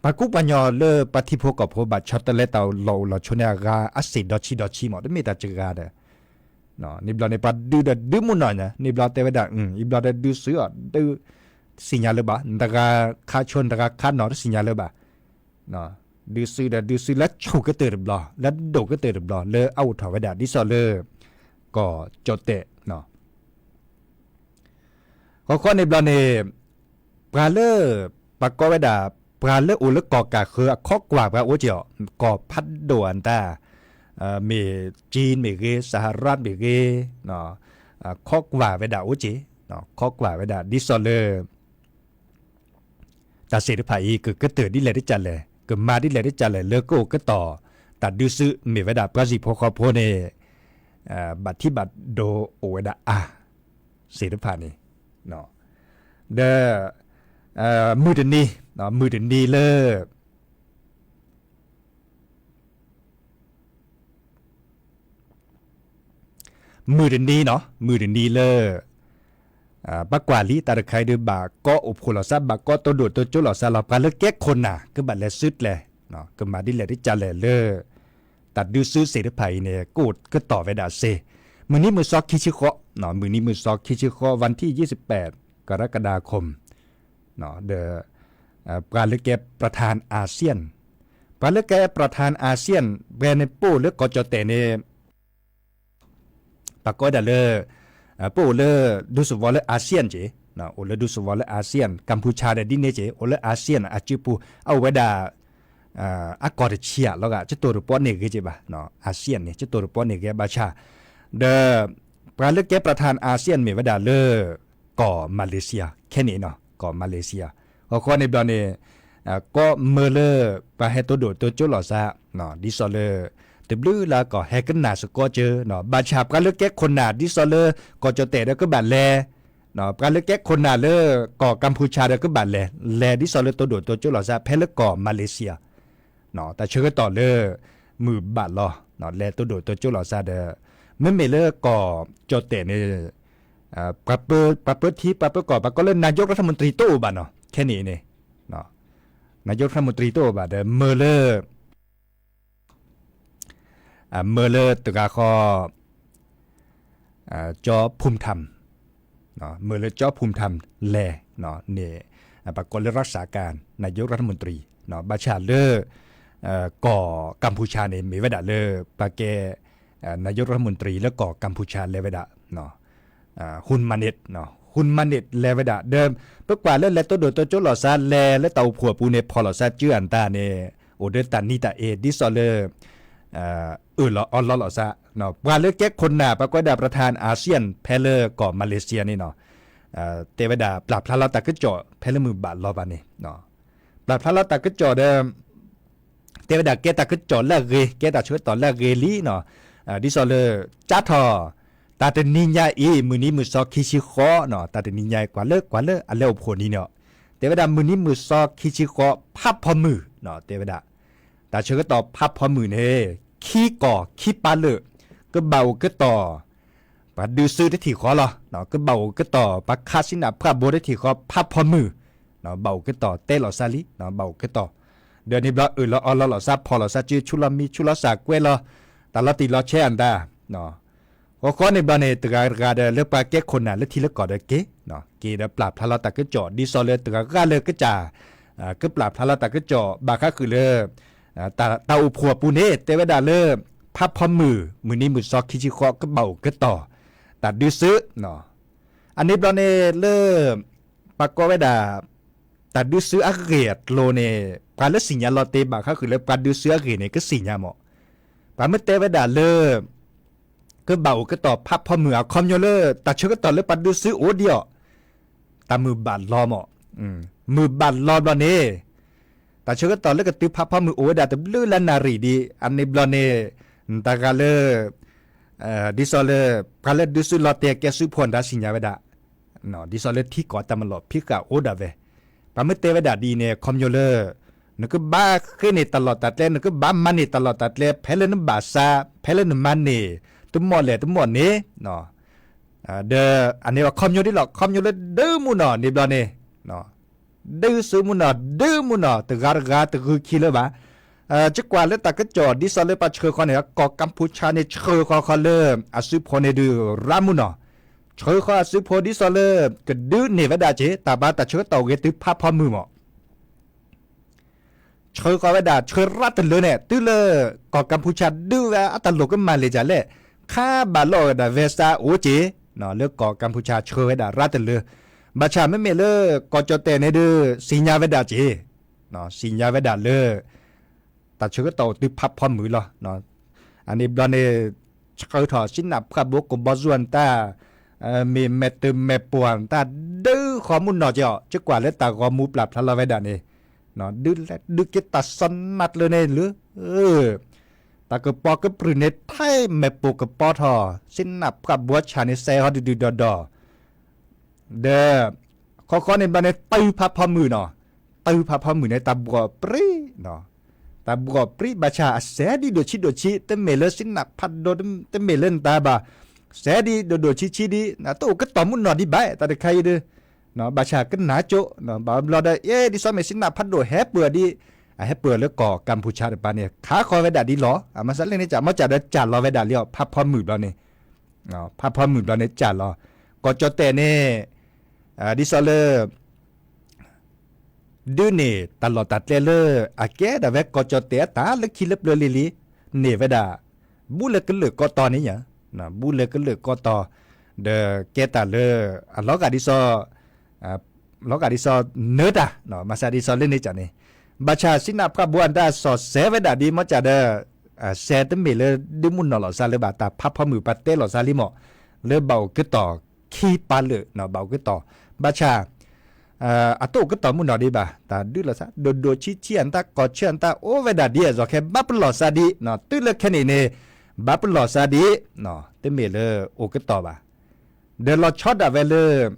ပှၤကူပှၤကညီလၢပှၤထံဖိကီၢ်ဖိဘၣ်ဆီတလဲတၢ်လီၢ်အိၣ်လီၢ်ဆိန့ၣ် အဂၤအစ့ၣ်ဒီဆံးဒီဆံးမး တမ့ၢ်တၢ်စှၤဂၤဒီး န့ၣ်ဘျီန့ၣ် ပှၤဒုးဒီးဒုးမုၢ်နီၢ်ညါ, န့ၣ်ဘျီတဲဝဲဒၣ် အံၤဘျီဒီးဒုးစုအီၤ ဒုး တသ့ၣ်ညါလၢၤဘၣ်, နတဂၤခးဆိ နတဂၤခးနီၤ တသ့ၣ်ညါလၢၤဘၣ်, ဒုးစုဒီးဒုးစုလၢဆူၣ်ကတၢၢ်တဘျီ လၢဒိၣ်ကတၢၢ်တဘျီ လၢအအိၣ်ထီၣ်ဝဲဒၣ် ဒ်သိးလၢ ကီၢ်ကၠီၣ်တဲၣ် ဃီဃီန့ၣ်ဘျီန့ၣ် ပှၤလၢ ပှၤကိးဝဲဒၣ် ပှၤလၢအိၣ်လၢကီၢ်ကၢ်ဃၢၤအခီကွၢ်ပှၤအိၣ်က့ၤအီၤ, ကီၢ်ဖးဒိၣ်အတၢ် မ့ၢ် ကၠံ မ့ၢ်ဂ့ၤ, စၤဟရၣ် မ့ၢ်ဂ့ၤ, ခီကွၢ်ဝဲဒၣ်အိၣ်က့ၤ, ခီကွၢ်ဝဲဒၣ် ဒ်သိးလၢ တၢ်သ့ၣ်တဖၣ်အံၤ ကကတၢၢ်ဒ်လဲၣ်ဒ်ကလဲၣ်, ကမၤဒ်လဲၣ်ဒ်ကလဲၣ် လၢကအိၣ်ကတီၢ် တၢ်ဒုးစုမ့ၢ်ဝဲဒၣ် ပှၤစံၣ်ဖိဃီဖိန့ၣ် ဘၣ်ထံးဘၣ်ဒိအိၣ်ဝဲဒၣ်အါ သ့ၣ်တဖၣ်န့ၣ်, ဒီး မုၢ်တနံၤ, မုၢ်တနံၤလၢ မုၢ်တနံၤနီၤ, မုၢ်တနံၤလၢ ပှၤကွၢ်လံ တၢ်တခါအံၤဒုး ဘၣ်ကီအိၣ်ဖှိၣ်လိာ်သး ဘၣ်ကီတိၢ်ဒိၣ်တိၢ်ကၠိလိာ်သးလီၤ. ပှၤလၢကဲခိၣ်နၢ် ကဘၣ်လဲၤစုကျဲၤ, ကမၤဒ်လဲၣ်ဒ်ကလဲၣ်လၢ တၢ်ဒုးစုသ့ၣ်တဖၣ်အံၤန့ၣ် ကအိၣ်ကတီၢ်ဝဲဒၣ်စ့ၢ် မုၢ်နံၤမုၢ်သီခံဆံဃိး, မုၢ်နံၤမုၢ်သီခံဆံဃိး วันที่ยี่สิบแปด กรกฎาคม ဒီး ပှၤလၢကဲ ประธานอาเซียน, ပှၤလၢကဲ ประธานอาเซียน ပှၤန့ၣ်ပအိၣ်လၢကီၢ်ကၠီၣ်တဲၣ်န့ၣ် ပှၤကိးဝဲဒၣ်လၢ ပအိၣ်လၢ ဒူသဝီလၢ อาเซียน က့ၤ, အိၣ်လၢဒူသဝီလၢ อาเซียน, ကမ်ပူၤကၠါဒီးဒ်န့ၣ်က့ၤ အိၣ်လၢ อาเซียน အစုပူၤ အအိၣ်ဝဲဒၣ် အကီၢ်တဆံးဧါ လီၤဂာ် ကတိၤတပီန့ၢ်ဂ့ၤက့ၤဘၣ်, อาเซียน န့ၣ် ကတိၤတပီန့ၢ်ဂ့ၤဘၣ်ဆၣ်, ဒီး ပှၤလၢကဲ ประธานอาเซียน မ့ၢ်ဝဲဒၣ်လၢ ကီၢ်မၤလ့းစံယါ ခဲန့ၣ်နီၤ, ကီၢ်မၤလ့းစံယါ, ဃီဃီန့ၣ်ဘျီန့ၣ် ကီမၢလၢ ပှၤဟဲတိၢ်ဒိၣ်တိၢ်ကၠိလိာ်သး ဒ်သိးလၢ တဘျုးလၢကီၢ်ဟဲကနၣ်စ့ၢ်ကီးကၠိ, ဘၣ်ဆၣ်ပှၤလၢကဲခိၣ်နၢ် ဒ်သိးလၢ ကီၢ်ကၠီၣ်တဲၣ်ဒီးကဘၣ်လဲၤ, ပှၤလၢကဲခိၣ်နၢ်လၢ ကီၢ်ကမ်ပူၤကၠါဒီးကဘၣ်လဲၤ, လဲၤဒ်သိးလၢတိၢ်ဒိၣ်တိၢ်ကၠိလိာ်သး ဖဲလၢကီၢ်မၤလ့းစံယါ တၢ်ဆၢကတီၢ်လၢ မုၢ်ဘၣ်လီၤ လဲၤတိၢ်ဒိၣ်တိၢ်ကၠိလိာ်သးဒီး မ့မ့ၢ်လၢကီၢ်ကၠီၣ်တဲၣ်န့ၣ် ပှၤပၢထံ ပှၤပၢကီၢ် ပှၤကိးလၢ นายกรัฐมนตรี တအိၣ်ဘၣ်နီၤ ခဲန့ၣ်န့ၣ်, นายกรัฐมนตรี တအိၣ်ဘၣ်ဒီး မၢလၢ မၢလၢတဂၤဃီ ကၠီဖူမထၢမ်, မၢလၢကၠီဖူမထၢမ်လဲၤန့ၣ် ပှၤကိးလၢ รักษาการนายกรัฐมนตรี ဘၣ်ဆၣ်လၢ ကီၢ်ကမ်ပူၤကၠါန့ၣ် မ့ၢ်ဝဲဒၣ်လၢ ပှၤကဲ นายกรัฐมนตรี လၢကီၢ်ကမ်ပူၤကၠါလဲၤဝဲဒၣ် ဟူမၤနံး, ဟူမၤနံးလဲၤဝဲဒၣ် ဒီး ပကွၢ်လၢလဲၤတိၢ်ဒိၣ်တိၢ်ကၠိလိာ်သး လဲၤလၢတၢ်အိၣ်ဖှိၣ်အပူၤန့ၣ် ဖီၣ်လိာ်သးစုအတၢ်န့ၣ် အိၣ်ဒီးတၢ်နံၤတၢ်အ့ ဒ်သိးလၢ အၢၣ်လီၤအီလီၤလိာ်သး, ပှၤလၢကဲခိၣ်နၢ် ပှၤကိးဝဲဒၣ် ประธานอาเซียน ဖဲလၢကီၢ်မၤလ့းစံယါန့ၣ်နီၤ တဲဝဲဒၣ်ပျၢ်ဖျါလီၤတၢ်ကစီၣ် ဖဲလၢမုၢ်ဘၣ်လီၤဘၣ်န့ၣ် ပျၢ်ဖျါလီၤတၢ်ကစီၣ်ဒီး တဲဝဲဒၣ်ကဲတၢ်ကစီၣ်လၢအဂ့ၤ ကဲတၢ်ဆၢကတီၢ်လၢအဂ့ၤလံနီၤ, ဒ်သိးလၢ ကၠါထီၣ် တၢ်တနံၤညါအံၤ မုၢ်နံၤမုၢ်သီခံဆံဃိးနီၤ, တၢ်တနံၤညါအံၤ ကွၢ်လၢကွၢ်လၢအလဲၤအိၣ်ဖှိၣ်နံၤန့ၣ်, တဲဝဲဒၣ်မုၢ်နံၤမုၢ်သီခံဆံဃိး ဖးဖီမုၢ်နီၤ, တဲဝဲဒၣ် တၢ်ဆၢကတီၢ်ဖးဖီမုၢ်န့ၣ် ခံကီၢ်ခံပၢ်လၢာ် ကဘၣ်အိၣ်ကတီၢ် ပှၤဒုးစုတထံၣ်ဃီလီၤ, ကဘၣ်အိၣ်ကတီၢ် ပှၤခးစံနၢ်ဖှၣ်ဘိတထံၣ်ဃီ ဖးဖီမုၢ်, ဘၣ်အိၣ်ကတီၢ်တဲလီၤစၢ်လံ, ဘၣ်အိၣ်ကတီၢ်, ဒီးန့ၣ်ဘျီအၢၣ်လီၤအီလီၤလီၤစၢ် ဖီၣ်လီၤစၢ်စု ဆူလီၤမံ ဆူလီၤစၢ်ကွဲလီၤ တၢ်လီၤတံၢ်လီၤဆဲးအတၢ် ဃီဃီန့ၣ်ဘျီန့ၣ် တဂၤတဂၤဒီးလၢပှၤကဲခိၣ်နၢ်လၢထံလၢကီၢ်ဒီးက့ၤ, က့ၤဒီးပျၢ်ဖျါလီၤတၢ်ကစီၣ် ဒ်သိးလၢတဂၤဂၤလၢကစၢ် ကပျၢ်ဖျါလီၤတၢ်ကစီၣ် ဘၣ်ဃးဃုာ်လၢ တၢ်အိၣ်ဖှိၣ်အပူၤန့ၣ် တဲဝဲဒၣ်လၢ ဖးဖီမုၢ် မုၢ်နံၤမုၢ်သီခံဆံဃိး ကဘၣ်အိၣ်ကတီၢ် တၢ်ဒုးစု အန့ၣ်ဘျီန့ၣ်လၢ ပှၤကိးဝဲဒၣ် တၢ်ဒုးစုအဂ့ၢ်အကျိၤန့ၣ် ပှၤလၢသ့ၣ်ညါလီၤတ့ၢ်ဘၣ်ဃးဃုာ်လၢပှၤဒုးစုအဂ့ၢ်န့ၣ် ကသ့ၣ်ညါမး, ပှၤမ့ၢ်တဲဝဲဒၣ်လၢ ကဘၣ်အိၣ်ကတီၢ်ဖးဖီမုၢ်အခီပညီလၢ တၢ်ဆၢကတီၢ်လၢပှၤဒုးစုအိၣ်ဒံးအီၤ, တၢ်မုၢ်ဘၣ်လီၤမး, မုၢ်ဘၣ်လီၤဘျီန့ၣ် တၢ်ဆၢကတီၢ်လၢကတုၤဖးဖီမုၢ်အိၣ်ဝဲဒၣ်တဘျုးလၢနၣ်ရံၣ်ဒံး အန့ၣ်ဘျီန့ၣ် တၢ်ဂၤလၢ ဒ်သိးလၢ ပှၤလၢဒုးစုလီၤတဲာ်ကဲစုဖိတၢ်သ့ၣ်ညါဝဲဒၣ် ဒ်သိးလၢထံကီၢ်တၢ်မၤလီၢ်ဖံးဃာ်အိၣ်ဒၣ်ဝဲ, ပှၤမ့ၢ်တဲဝဲဒၣ်ဒ်အံၤန့ၣ် ခီပညီလၢ နကဘၣ်ဃ့န့ၢ်တၢ်လီၢ်တၢ်ကျဲ နကဘၣ်မၤန့ၢ်တၢ်လီၢ်တၢ်ကျဲ ဖဲလၢနဘၣ်စး ဖဲလၢနမၤန့ၢ် တမီၢ်လဲၣ်တမီၢ်န့ၣ် ဒီးအန့ၣ်အခီပညီဒ်လီၤ ခီပညီလၢဒုးမုၢ်နီၢ်န့ၣ်ဘျီန့ၣ် ဒုးစုမုၢ်နီၢ် ဒုးမုၢ်နီၢ် တဂၤတဂၤတဂုာ်ခံလၢၤဘၣ်, ကကွၢ်လၢတၢ်ကစီၣ်ဒ်သိးလၢပှၤဆှၢဃီန့ၣ် ကီၢ်ကၢၣ်ပူၤဆၣ်န့ၣ် ဆှၢဃီဃီလၢ အစုဖိန့ၣ်ဒုးရါမုၢ်နီၢ်, ဆှၢဃီအစုဖိဒ်သိးလၢ ကဒုးန့ၢ်ဝဲဒၣ်က့ၤ တၢ်ဘါတၢ်ဆၢကတီၢ်ဂ့ၤတုၤဖးဖီမုၢ်မး ဆှၢဃီၤဝဲဒၣ် ဆှၢရါတလၢန့ၣ် တုၤလၢ ကီၢ်ကၢၣ်ပူၤဆၣ်ဒုးဝဲအတၢ်လိၣ်ကမၣ်လံာ်ကလဲၣ်, ခါဘၣ်လီၤဝဲဒၣ် visa အိၣ်က့ၤ လၢကီၢ်ကၢၣ်ပူၤဆၣ်ဆှၢဝဲဒၣ်ရါတလၢ, ဘၣ်ဆၣ်မ့မ့ၢ်လၢ ကီၢ်ကၠီၣ်တဲၣ်န့ၣ်ဒုး သ့ၣ်ညါဝဲဒၣ်က့ၤ, သ့ၣ်ညါဝဲဒၣ်လၢ တၢ်ဆၢကတီၢ်အိၣ်တုၤဖးဖီမုၢ်လီၤ. အန့ၣ်ဘျီန့ၣ် ဆှၢထီၣ် စံနၢ်ဖှၣ်ဘိ ကဘီယူၤအတၢ် မ့ၢ်မဲာ်တၢ်မဲာ်ပှၢ်တၢ် ဒုးဃီၤမုၢ်နီၢ်က့ၤအီၤ, ကကွၢ်လၢတၢ်ဂီၤမူပျၢ်ဖျါလီၤဝဲဒၣ်န့ၣ် ဒုးလဲၤဒုးက့ၤတၢ်စီနၤတလၢန့ၣ်လၢ တၢ်ကပီၤကပြုၢ်န့ၣ် ထဲမဲာ်ပိၢ်ကပီၤထီၣ် စံနၢ်ဖှၣ်ဘိဆၣ်န့ၣ် စဲးဟီဒုၣ်ဒုၣ်ဒီၣ်ဒီၣ် ဒီး ခီခီန့ၣ်ဘျီန့ၣ် တုၤဖးဖီမုၢ်နီၤ, တုၤဖးဖီမုၢ်န့ၣ် တၢ်ဘှီၣ်ပြံ, တၢ်ဘှီၣ်ပြံ ဘၣ်ဆၣ်အစဲးဒ်ဒိၣ်ဆံးဒိၣ်ဆံး တမ့ၢ်လၢစံနၢ်ဖးဒိၣ် တမ့ၢ်လၢနတၢ်ဘၣ်, စဲးဒ်ဒိၣ်ဒိၣ်ဆံးဆံးဒ် တအိၣ်ကတီၢ်မုၢ်နီၢ်ဒံးဘၣ် တၢ်တခါအံၤဒီး ဘၣ်ဆၣ်ကနၣ်ကၠိ ဘၣ်ဘျီဒီး အ့ ဒ်သိးမ့ၢ်စံနၢ်ဖးဒိၣ်ဟဲပၢၢ်ဒ် အဟဲပၢၢ်လၢကီၢ်ကၢၣ်ပူၤဆၣ်တပၤန့ၣ် ခးဃီၤဝဲဒၣ်ဒ်လီၤ. အမၤစၢ်လၢန့ၣ် ကမီၤကၠၣ်ဒီးကၠၣ်လီၤဝဲဒၣ်လံအီၤ ဖးဖီမုၢ်ဘျီန့ၣ် ဖးဖီမုၢ်ဘျီန့ၣ်ကၠၣ်လီၤ. ကီၢ်ကၠီၣ်တဲၣ်န့ၣ် ဒ်သိးလၢ ဒုးန့ၢ်တၢ်လီၢ်တၢ်ကျဲလၢ အကဲဒၣ်ဝဲကီၢ်ကၠီၣ်တဲၣ်အတၢ်လၢခံလၢပျၢၤလံၤလံၤ န့ၢ်ဝဲဒၣ် ဘူးလၢကလုာ်ကီတီၤန့ၣ်ညါ, ဘူးလၢကလုာ်ကီတီၤ ဒီးကဲတၢ်လၢ အလီၤဂာ်ဒ်သိး လီၤဂာ်ဒ်သိးနၢတၢ် မၤစၢ်ဒ်သိးလၢန့ၣ်ကၠၣ်န့ၣ်, ဘၣ်ဆၣ်စံနၢ်ဖးဘိအတၢ်စီၣ်စဲးဝဲဒၣ်ဒ်မီၤကၠၣ်ဒီး စဲးတမ့ၢ်လၢဒုးမုၢ်နီၢ်လီၤစၢ်လၢၤဘၣ် တၢ်ဖးဖီမုၢ်ပှၤတဲလီၤစၢ်လံမး လၢဘၣ်အိၣ်ကတီၢ်ခံပာ်လၢာ် ဘၣ်အိၣ်ကတီၢ်, ဘၣ်ဆၣ် အတအိၣ်ကတီၢ်မုၢ်နီၢ်ဒံးဘၣ် တၢ်ဒုးလီၤစၢ် ဒိၣ်ဒိၣ်ဆံးဆံးအတၢ် ကီၢ်ဆၢအတၢ်အိၣ်ဝဲဒၣ်ဒ်အသိးခဲ ဘၣ်ပလီၢ်စၢ်ဒံး တုၤလၢခဲန့ၣ်န့ၣ် ဘၣ်ပလီၢ်စၢ်ဒံး တမ့ၢ်လၢအိၣ်ကတီၢ်ဘၣ် ဒီးလီၤဆီဒၣ်ဝဲလၢ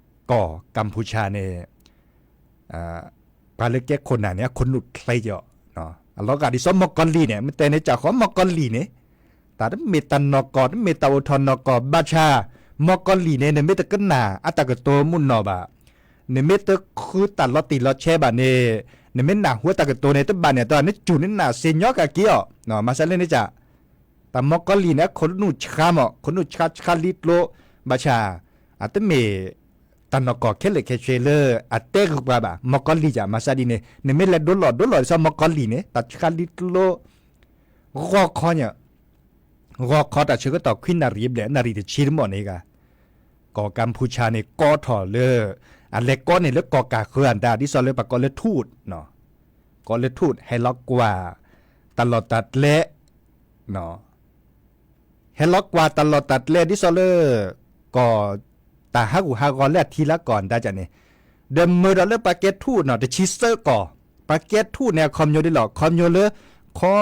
ကီၢ်ကၢ်ပူၤဆၣ်န့ၣ် ပှၤလၢကဲခိၣ်နၢ်န့ၣ် အခိၣ်နူာ်ချ့ကီး, အလီၤဂာ်ဒ်သိးမီၢ်ကီၤလံၢ်န့ၣ် မ့ၢ်တဲန့ၣ် ကၢ်ဃီမီၢ်ကီၤလံၢ်န့ၣ် တၢ်တမ့ၢ်တၢ်နီၢ်ကီၢ် တမ့ၢ်တၢ်အိၣ်ထီၣ်နီၢ်ကီၢ် ဘၣ်ဆၣ် မီၢ်ကီၤလံၢ်န့ၣ် နမ့ၢ်တကနၣ်အတၢ်ကတိၤမုၢ်နီၢ်ဘၣ်, နမ့ၢ်တဃုတၢ်လီၤတံၢ်လီၤဆဲးဘၣ်န့ၣ် နမ့ၢ်နၢ်ဟူတၢ်ကတိၤန့ၣ် တဘၣ်န့ၣ်အတီၢ် နစူၢ်နနၢ်စ့ၢ်ညီကၣ်က့ၤအီၤ, မၤစၢ်လၢန့ၣ်ကၢ် တၢ်မီၢ်ကီၤလံၢ်န့ၣ် အခိၣ်နူာ်ဆှါမး ခိၣ်နူာ်ဆှါဆှါလံကျိ ဘၣ်ဆၣ် အတမ့ၢ် တၢ်နီၢ်ကီၢ်ခဲလၢာ်ခဲဆ့လၢ အတဲဂုာ်ပှၤဘၣ် မီၢ်ကီၤလံၢ်ယၤ မၤစၢ်ဒ်န့ၣ် နမ့ၢ်လဲၤဒိလီၢ်ဒိလီၢ်ဒ်သိးမီၢ်ကီၤလံၢ်န့ၣ် တၢ်ဆှါလံကျိ ဂီၢ်ခီညါ ဂီၢ်ခီတၢ်ဆၢကတီၢ်ခွံနၣ်ရံၣ်ဘျဲၣ် နၣ်ရံၣ်တဆံတမီၢ်န့ၣ်ဂၤ ကီၢ်ကၢ်ဖူဆါန့ၣ် ကီထီၣ်လၢ အလဲၤကီန့ၢ်လၢကီၢ်ကၢ်ဃၢၤအတၢ် ဒ်သိးလၢပှၤကိးလၢထူး ကိးလၢထူး ဟဲလီၤကွၢ် တၢ်လီၢ်တၢ်ကျဲ ဟဲလီၤကွၢ်တၢ်လီၢ်တၢ်ကျဲ ဒ်သိးလၢ ကီၢ် တၢ်ဟးဂူာ်ဟးဂီၤလၢအထံလၢကီၢ်အတၢ်န့ၣ် ဒီးမၢဒီးလၢပှၤကဲထူၣ်နီၤ တဆံသၢကီၢ်, ပှၤကဲထူၣ်န့ၣ်အခီပညီဒ်လဲၣ်, ခီပညီလၢ ခီ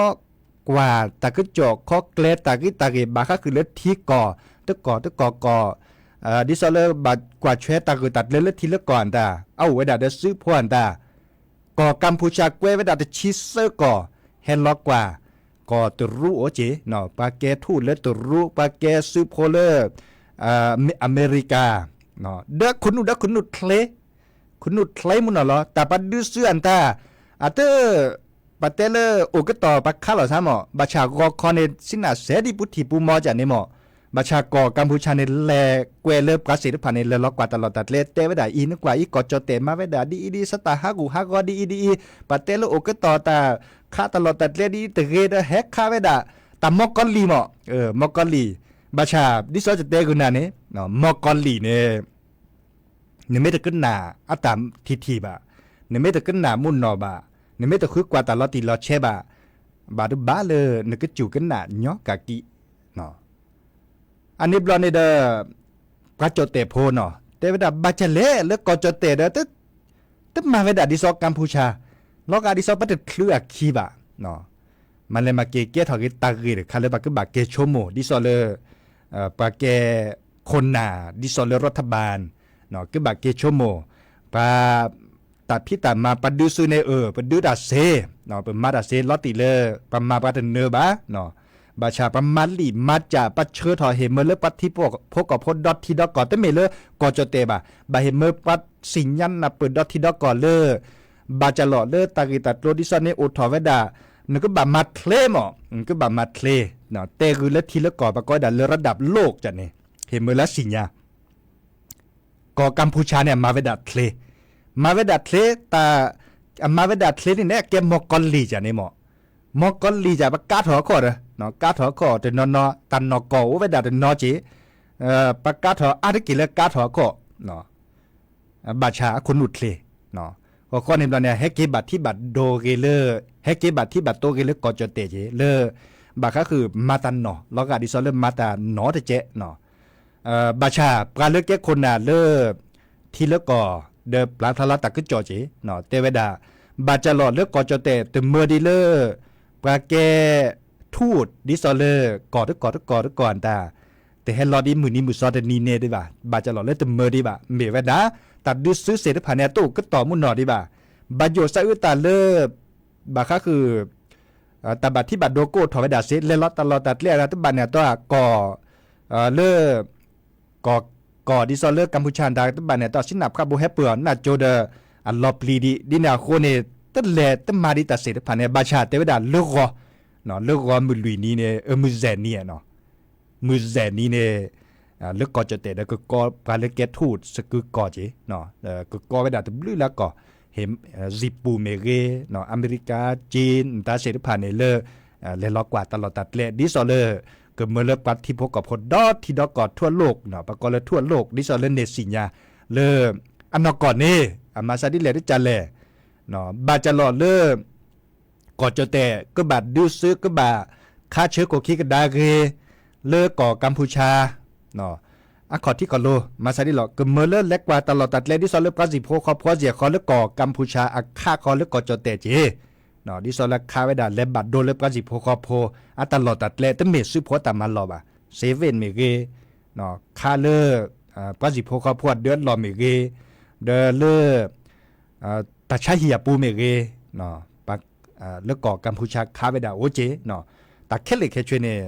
ကွၢ်တၢ်ကစီၣ် ခီကျဲတၢ်ဂ့ၢ်တၢ်ဂ့ၢ် ဘၣ်ဃးဃုာ်လၢထံကီၢ် တကီၢ်တကီၢ်ကီၢ်, ဒ်သိးလၢဘၣ်ကွၢ်ထွဲတၢ်ဂ့ၢ်တၢ်ကျိၤလၢထံလၢကီၢ်အတၢ် အအိၣ်ဝဲဒၣ်ဒီးစုဖိအတၢ် ကီၢ်ကမ်ၣ်ဖူၣ်ဆၣ်ကွဲဝဲဒၣ်တဆံသၢကီၢ် ဟဲလီၤကွၢ် ကီၢ်တရူးအိၣ်က့ၤ, ပှၤကဲထူၣ်လၢတရူး ပှၤကဲစုဖိလၢ အမဲရကၤ, ဒီးခနူၣ်ဒီးခနူၣ်ချ့, ခနူၣ်ချ့မုၢ်နီၤလီၤ တၢ်ပှၤဒုးစုအတၢ်, အတ ပတဲလၢအိၣ်ကတီၢ်ပှၤခးလီၤဆါမး, ဘၣ်ဆၣ်ဂီၤခီန့ၣ် ဆံးနၢ်စဲးဒ်ပူၤထံၣ်ပူၤမီၤကန့ၣ်မး, ဘၣ်ဆၣ်ကီၢ်ကမ်ၣ်ဖူၣ်ဆၣ်န့ၣ် လဲၤကွဲးလၢပှၤသ့ၣ်တဖၣ်န့ၣ် လဲၤလီၤကွၢ်တၢ်လီၢ်တၢ်ကျဲ တဲဝဲဒၣ်အံၤ နကွၢ်အံၤ ကီၢ်ကၠီၣ်တဲၣ်မၤဝဲဒၣ်ဒ်အံၤဒ်အံၤ စးတၢ်ဟးဂူာ်ဟးဂီၤဒ်အံၤဒ်အံၤ, ပှၤတဲလၢအိၣ်ကတီၢ်တၢ်ခးတၢ်လီၢ်တၢ်ကျဲဒ်အံၤတဂ့ၤဒီး ဟဲခးဝဲဒၣ် တၢ်မီၢ်ကီၢ်လံၢ်မး, မီၢ်ကီၢ်လံၢ်, ဘၣ်ဆၣ် ဒ်သိးယတဲဂုာ်နၤန့ၣ် မီၢ်ကီၢ်လံၢ်န့ၣ် နမ့ၢ်တကနၣ်အတၢ်ထံၣ်ထံၣ်ဘၣ်, နမ့ၢ်တကနၣ်မုၢ်နီၢ်ဘၣ်, နမ့ၢ်တဃုကွၢ်တၢ်လီၤတံၢ်လီၤဆဲးဘၣ်, ဘၣ်တဘၣ်လၢနကစူၢ်ကနၣ်ညီကးကံ, အန့ၣ်ဘျီန့ၣ်ဒီး ပှၤကၠီၣ်တဲၣ်ဖိနီၤ တဲဝဲဒၣ်ဘၣ်ကလဲၣ်လၢကီၢ်ကၠီၣ်တဲၣ်ဒီး တမၤဝဲဒၣ်ဒ်သိးကမ်ၣ်ဖူၣ်ဆၣ်, လီၤဂာ်ဒ်သိးပတချုးအခံဘၣ်, မၤလဲၤမၤက့ၤကဲထီၣ်က့ၤတၢ်ဂ့ၢ်တခါလၢပှၤကဘၣ်က့ၤဆိကမိၣ် ဒ်သိးလၢ ပှၤကဲခိၣ်နၢ် ဒ်သိးလၢ ရၤထဘၢၣ် ကဘၣ်က့ၤဆိကမိၣ်, ပှၤ တၢ်ဖံးတၢ်မၤပှၤဒုးစုန့ၣ် အၢ ပဒုးတၢ်စ့, ပမၤတၢ်စ့လီၤတံၢ်လၢ ပှၤမၤပှၤတနၢၤဘၣ်, ဘၣ်ဆၣ်ပှၤမၤလံာ်မၤစၢ် ပှၤဆှၢထီၣ်ဟ့ၣ်မၢလၢပှၤထံဖိကီၢ်ဖိဒီထံဒီကီၢ် တမ့ၢ်လၢကီၢ်ကၠီၣ်တဲၣ်ဘၣ်, ဘၣ်ဟ့ၣ်မၢပှၤသ့ၣ်ညါနၢ်ပၢၢ်ဒီထံဒီကီၢ်လၢ ဘၣ်စၢ်လီၤလၢတၢ်ဂ့ၢ်တၢ်ကျိၤဒ်သိးန့ၣ်အိၣ်ထီၣ်ဝဲဒၣ်, နကဘၣ်မၤချ့မး, နကဘၣ်မၤချ့, တဲဂုာ်လၢထံလၢကီၢ် ပှၤကိးဝဲဒၣ်လၢ ระดับโลก န့ၣ် ဟ့ၣ်မၢလၢသ့ၣ်ညါ ကီၢ်ကမ်ၣ်ဖူၣ်ဆၣ်န့ၣ် အမၤဝဲဒၣ်ချ့, မၤဝဲဒၣ်ချ့, တၢ်, အမၤဝဲဒၣ်ချ့န့ၣ်န့ၣ် အကဲမီၢ်ကီၢ်လံၢ်ကန့ၣ်မး, မီၢ်ကီၢ်လံၢ်က ပကးထီၣ်အခီၣ်ဒီး, ကးထီၣ်အခီၣ်တနီၤနီၤ တၢ်နီၢ်ကီၢ်အိၣ်ဝဲဒၣ်တနီၤက့ၤ, ပကးထီၣ်အါတက့ၢ်လၢကးထီၣ်အခီၣ် ဘၣ်ဆၣ်အခိၣ်နူာ်ချ့, ဂီၤခီန့ၣ်ဘျီန့ၣ် ဟဲက့ၤဘၣ်ထံဘၣ်ဒိဂ့ၤလၢ, ဟဲက့ၤဘၣ်ထံဘၣ်တိဂ့ၤလၢကီၢ်ကၠီၣ်တဲၣ်က့ၤ လၢ, ဘၣ်ဃးဃုာ်မၤတၢ်နီၢ် လီၤဂာ်ဒ်သိးလၢမၤတၢ်နီၢ်တကဲး, ဘၣ်ဆၣ်ပှၤလၢကဲခိၣ်နၢ်လၢ ထံလၢကီၢ် ဒီးပျၢ်ဖျါလီၤတၢ်ကစီၣ်က့ၤ တဲဝဲဒၣ်, ဘၣ်စၢ်လီၤလၢကီၢ်ကၠီၣ်တဲၣ် တမၢဒ်လၢ ပှၤကဲ ထူၣ် ဒ်သိးလၢ ကီၢ်တကီၢ်တကီၢ်တကီၢ်အတၢ် တဟဲလီၤဒ်မုၢ်နံၤမုၢ်သီတနံၤန့ၣ်ဒံးဘၣ်, ဘၣ်စၢ်လီၤလၢတမၢဒံးဘၣ်, မ့ၢ်ဝဲဒၣ် တၢ်ဒုးစုသ့ၣ်တဖၣ်န့ၣ် တအိၣ်ကတီၢ်မုၢ်နီၢ်ဒံးဘၣ်, ဘၣ်ယိၣ်စးအုးတၢ်လၢ ဘၣ်ဃးဃုာ် တၢ်ဘၣ်ထံဘၣ်ဒိကအိၣ်ထီၣ်ဝဲဒၣ်စ့ လဲၤလီၤတၢ်လီၢ်တၢ်ကျဲအတၢ်တဘၣ်န့ၣ်အတီၢ် ကီၢ် လၢ ကီၢ် ကီၢ်ဒ်သိးလၢကမ်ၣ်ဖူၣ်ဆၣ်တၢ်တဘၣ်န့ၣ်အတီၢ် စံးနၢ်ဖျါဘိဟဲပၢၢ်အီၤနၢ်ကၠိဒီး အလီၤပျံၤဒံး ဒ်န့ၣ်အဃိန့ၣ် တလဲၤတမၤဒံးတၢ်သ့ၣ်တဖၣ်န့ၣ် ဘၣ်ဆၣ်တဲဝဲဒၣ်လၢဂီၤ လၢဂီၤမုၢ်လွံၢ်နံၤန့ၣ် မုၢ်စဲၣ်နံၤ မုၢ်စဲၣ်နံၤန့ၣ် လၢကီၢ်ကၠီၣ်တဲၣ်ဒီးကကီပှၤလၢကဲထူၣ်စကုကီၢ်က့ၤ ကကီဝဲဒၣ်တဘျုးလၢကီၢ် ဟ့ၣ် စံၣ်ပူၤမ့ၢ်ဂ့ၤ အမဲရကၤ ကၠ့ နတၢ်သ့ၣ်တဖၣ်န့ၣ်လၢ လဲၤလီၤကွၢ်တၢ်လီၢ်တၢ်ကျဲ ဒ်သိးလၢ ကမၢလၢပှၤထံဖိကီၢ်ဖိဒီထံဒီကီၢ် ทั่วโลก ပှၤကိးလၢ ทั่วโลก ဒ်သိးလၢန့ၣ်သ့ၣ်ညါ လၢ အနီၢ်ကီၢ်န့ၣ် အမၤစၢ်ဒ်လဲၣ်ဒ်ကလဲၣ် ဘၣ်စၢ်လီၤလၢ ကီၢ်ကၠီၣ်တဲၣ် ကဘၣ်ဒုးစု ကဘၣ်ခါဆၢခိၣ်ခံကဒါဂ့ၤ လၢကီၢ်ကမ်ၣ်ဖူၣ်ဆၣ် အခီၣ်ထံးခီၣ်လိၤ မၤစၢ်ဒ်လီၤ ကမၢလၢလဲၤကွၢ်တၢ်လီၢ်တၢ်ကျဲ ဒ်သိးလၢပှၤစံၣ်ဖိဃီဖိစ့ၢ်ကီး လၢကီၢ်ကမ်ၣ်ဖူၣ်ဆၣ်အခါဃီလၢကီၢ်ကၠီၣ်တဲၣ်က့ၤ ဒ်သိးလၢခါဝဲဒၣ်လဲၤဘၣ်ဒိလၢပှၤစံၣ်ဖိဃီဖိ အတၢ်လီၢ်တၢ်ကျဲ တမ့ၢ်စုဖိတၢ်မၤလီၢ်ဘၣ် စ့ဝ့ၣ်မ့ၢ်ဂ့ၤ ခါလၢ ပှၤစံၣ်ဖိဃီဖိအဒၢးအလီၢ်မ့ၢ်ဂ့ၤ ဒီးလၢ တၢ်ဆါဟံၣ်အပူၤမ့ၢ်ဂ့ၤ လၢကီၢ်ကမ်ၣ်ဖူၣ်ဆၣ်ခါဝဲဒၣ်အိၣ်က့ၤ တၢ်ခဲလၢာ်ခဲဆ့န့ၣ်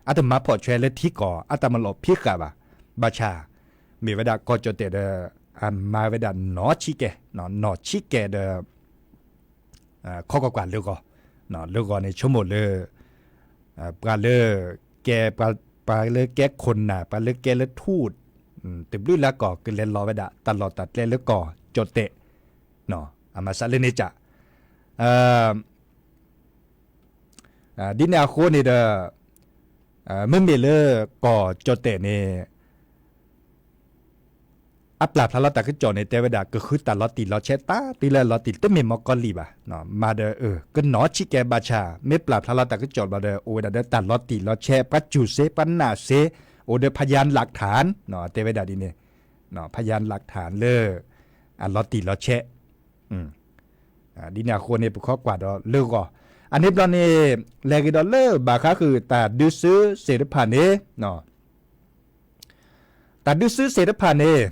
အတမၤဖီၣ်ဆွဲလၢထံကီၢ် အတၢ်မၤလီၢ်ဖံးဃာ်ဘၣ် ဘၣ်ဆၣ် မ့ၢ်ဝဲဒၣ်ကီၢ်ကၠီၣ်တဲၣ်ဒီး အမၤဝဲဒၣ်နီၢ်ဆံးကဲ နီၢ်ဆံးကဲဒီး ခီကွၢ်ကွၢ်လၢဂီၤ လၢဂီၤန့ၣ်ဆိကမိၣ်လၢ ပှၤလၢ ကဲ ပှၤလၢကဲခိၣ်နၢ် ပှၤလၢကဲလၢထူၣ် တဘျုးလၢကီၢ် ကလဲၤလီၤဝဲဒၣ် တၢ်လီၢ်တၢ်ကျဲလၢကီၢ်ကၠီၣ်တဲၣ် အမၤစၢ်လၢန့ၣ်က ဒ်န့ၣ်အဃိန့ၣ်ဒီး မ့မ့ၢ်လၢကီၢ်ကၠီၣ်တဲၣ်န့ၣ် အပျၢ်ဖျါလီၤတၢ်ကစီၣ်န့ၣ် တဲဝဲဒၣ် ကဃုတၢ်လီၤတံၢ်လီၤဆဲး တၢ်တုၤလၢအလီၤတံၢ် တမ့ၢ်မီၢ်ကီၢ်လံၢ်ဘၣ်, မၤဒီး ကနီၢ်ဆံးကဲဘၣ်ဆၣ် မ့ၢ်ပျၢ်ဖျါလီၤတၢ်ကစီၣ်ဘျီဒီး အိၣ်ဝဲဒၣ်ဒီးတၢ်လီၤတံၢ်လီၤဆဲး ပှၤစူၢ်စ့ ပှၤနာ်စ့ အိၣ်ဒီး พยานหลักฐาน တဲဝဲဒၣ်ဒ်န့ၣ် พยานหลักฐาน လၢ အလီၤတံၢ်လီၤဆဲး, ဒ်န့ၣ်အဃိန့ၣ် ပခီကွၢ်ဒီးလၢဂီၢ်, အန့ၣ်ဘျီန့ၣ် လဲၤဂ့ၤဒီးလၢဘၣ်ဃးဃုာ်တၢ်ဒုးစုသ့ၣ်တဖၣ်န့ၣ်, တၢ်ဒုးစုသ့ၣ်တဖၣ်န့ၣ်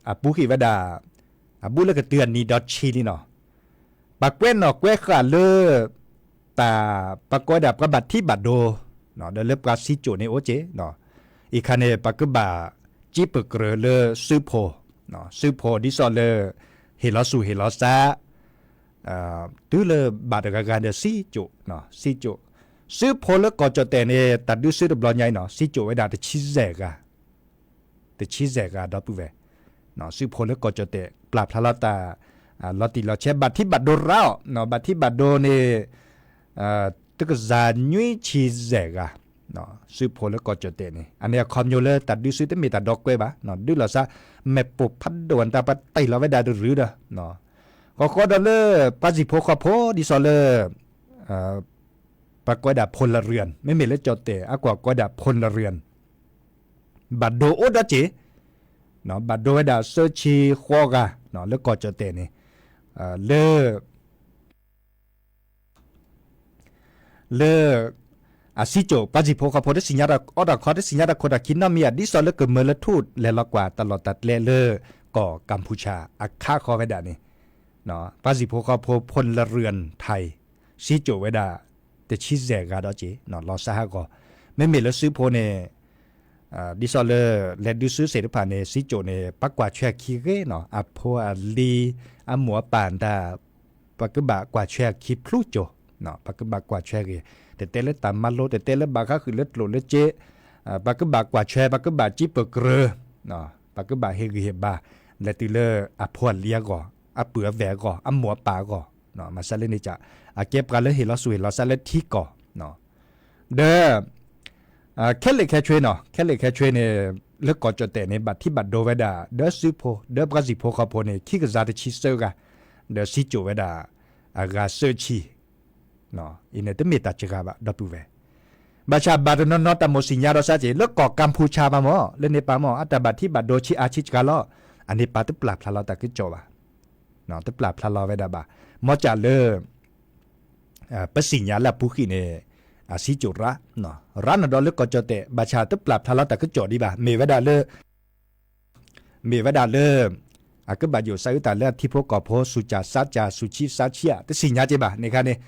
အပူၤကွံာ်ဝဲဒၣ် အဘူးလၢကတုၤအနံၤဒီးဆံလံနီၤ, ပှၤကွဲးနီၣ်ကွဲးဃာ်လၢ တၢ်ပှၤကိးဝဲဒၣ်ပှၤဘၣ်ထံးဘၣ်ဒိ ဒီးလၢပှၤစံကၠိၣ်န့ၣ်အိၣ်က့ၤ, အံၤခါန့ၣ် ပကဘၣ်စံးပကြၢးလၢစုဖိ, စုဖိဒ်သိးလၢ ဟ့ၣ်လီၤဆူၣ်ဟ့ၣ်လီၤစး တုၤလၢဘၣ်တဂၤဂၤဒီးစံကၠိၣ်, စံကၠိၣ်, စုဖိလၢကီၢ်ကၠီၣ်တဲၣ်န့ၣ် တၢ်ဒုးစုတဘျီညါအံၤနီၤ စံကၠိၣ်ဝဲဒၣ်တဆံယဲၢ်ဂၤ, တဆံယဲၢ်ဂၤဒီပုၢ်ဝဲၢ်, စုဖိလၢကီၢ်ကၠီၣ်တဲၣ် ပျၢ်ဖျါလီၤတၢ် လီၤတံၢ်လီၤဆဲး ဘၣ်ထံးဘၣ်ဒိရၣ်အီၤ, ဘၣ်ထံးဘၣ်ဒိန့ၣ် တကယၤနွံဆံယဲၢ်ဂၤ, စုဖိလၢကီၢ်ကၠီၣ်တဲၣ်န့ၣ် အန့ၣ်အခီပညီလၢတၢ်ဒုးစုတမ့ၢ်တၢ်ဒီကွဲဘၣ်, ဒုးလီၤစါ မဲာ်ပိာ်ဖးဒိၣ်အတၢ်ပှၤတ့ၢ်လီၤဝဲဒၣ်တရုၤဒီး, ဃီဃီဒီးလၢ ပှၤစံၣ်ဖိဃီဖိဒ်သိးလၢ ပှၤကိးဝဲဒၣ် พลเรือน မ့မ့ၢ်လၢကၠီၣ်တဲၣ် အကွၢ်ကိးဝဲဒၣ် พลเรือน ဘၣ်ဒိအိၣ်ဒီးက့ၤ, ဘၣ်ဒိဝဲဒၣ်သၢဆံဃိးဂၤ လၢကီၢ်ကၠီၣ်တဲၣ်န့ၣ်, လၢ လၢ အစံကၠိၣ် ပှၤစံၣ်ဖိဃီဖိတသ့ၣ်ညါတၢ်အီၣ်တၢ်ခီ တသ့ၣ်ညါတၢ်ခိၣ်တၢ်ခံနီတမံၤဧါ ဒ်သိးလၢကမၢလၢထူၣ်လဲၤလီၤကွၢ်တၢ်လီၢ်တၢ်ကျဲလၢ ကီၢ်ကမ်ဖူချၣ်အခါဃီဝဲဒၣ်န့ၣ်, ပှၤစံၣ်ဖိဃီဖိ พลเรือนไทย စံကၠိၣ်ဝဲဒၣ် တဆံယဲၢ်ဂၤဒီးက့ၤ လီၤစါဟးဂီၤ, မ့မ့ၢ်လၢစုဖိန့ၣ် ဒ်သိးလၢ လဲၤဒုးစုသ့ၣ်တဖၣ်န့ၣ် စံကၠိၣ်န့ၣ် ပှၤကွၢ်ထွဲအခံဂ့ၤနီၤ အဖိအလံၤ အမိၢ်အပၢ်တၢ် ပှၤကဘၣ်ကွၢ်ထွဲအခံဖျူကၠိၤ, ပှၤကဘၣ်ကွၢ်ထွဲဂ့ၤ, တတဲလၢတၢ်မၤလိ တတဲလၢဘၣ်ဃးဃုာ်လၢကျိၣ်လၢစ့, ပှၤကဘၣ်ကွၢ်ထွဲ ပှၤကဘၣ်စံးပကြၢး, ပှၤကဘၣ်ဟ့ၣ်ဂံၢ်ဟ့ၣ်ဘါ လဲၤတုၤလၢအဖိအလံၤအဂီၢ်, အပုၢ်အဝဲၢ်အဂီၢ်, အမိၢ်အပၢ်အဂီၢ်, မၤစၢၤလၢန့ၣ်က အကဲပှၤလၢဟ့ၣ်လီၤဆူၣ်ဟ့ၣ်လီၤစးလၢထံကီၢ် ဒီး ခဲလၢာ်ခဲဆ့နီၤ ခဲလၢာ်ခဲဆ့န့ၣ် လၢကီၢ်ကၠီၣ်တဲၣ်န့ၣ် ဘၣ်ထံးဘၣ်ဒိဝဲဒၣ် ဒီးစုဖိ ဒီးပှၤစံၣ်ဖိဃီဖိန့ၣ် ခံကယၤတဆံသၢဂၤ, ဒီးစံကၠိၣ်ဝဲဒၣ် အဂၤသၢဆံ, အံၤန့ၣ်တမ့ၢ်တၢ်စှၤဘၣ် ဒီပုၢ်ဝဲၢ်, ဘၣ်ဆၣ်ဘၣ်တနီၤနီၤတၢ်မိၣ်သ့ၣ်ညါဒီးစးက့ၤ လၢကီၢ်ကမ်ဖူချၣ်ဘၣ်မ့ၢ် လၢန့ၣ်ပၢ်မ့ၢ် အတၢ်ဘၣ်ထံးဘၣ်ဒိဆံးအါဆံးစှၤလီၤ, အန့ၣ်ပၢ်တပျၢ်ဖျါလီၤတၢ်ကစီၣ်ဘၣ်, တပျၢ်ဖျါလီၤဝဲဒၣ်ဘၣ်, မ့ၢ်စးလၢ ပသ့ၣ်ညါလၢအပူၤကွံာ်န့ၣ် အစံကၠိၣ်ရၣ်, ရၣ်နီၣ်ဒီးလၢကီၢ်ကၠီၣ်တဲၣ် ဘၣ်ဆၣ်တပျၢ်ဖျါလီၤတၢ်ကစီၣ်ဒံးဘၣ်, မ့ၢ်ဝဲဒၣ်လၢ မ့ၢ်ဝဲဒၣ်လၢ အကဘၣ်ယိၣ်သးအုးတၢ်လၢအထံဖိကီၢ်ဖိ သူၣ်စၢ်သးစၢ် သူၣ်ဆံးသးဆံးဧါ တသ့ၣ်ညါက့ၤဘၣ်န့ၣ်ခါန့ၣ်,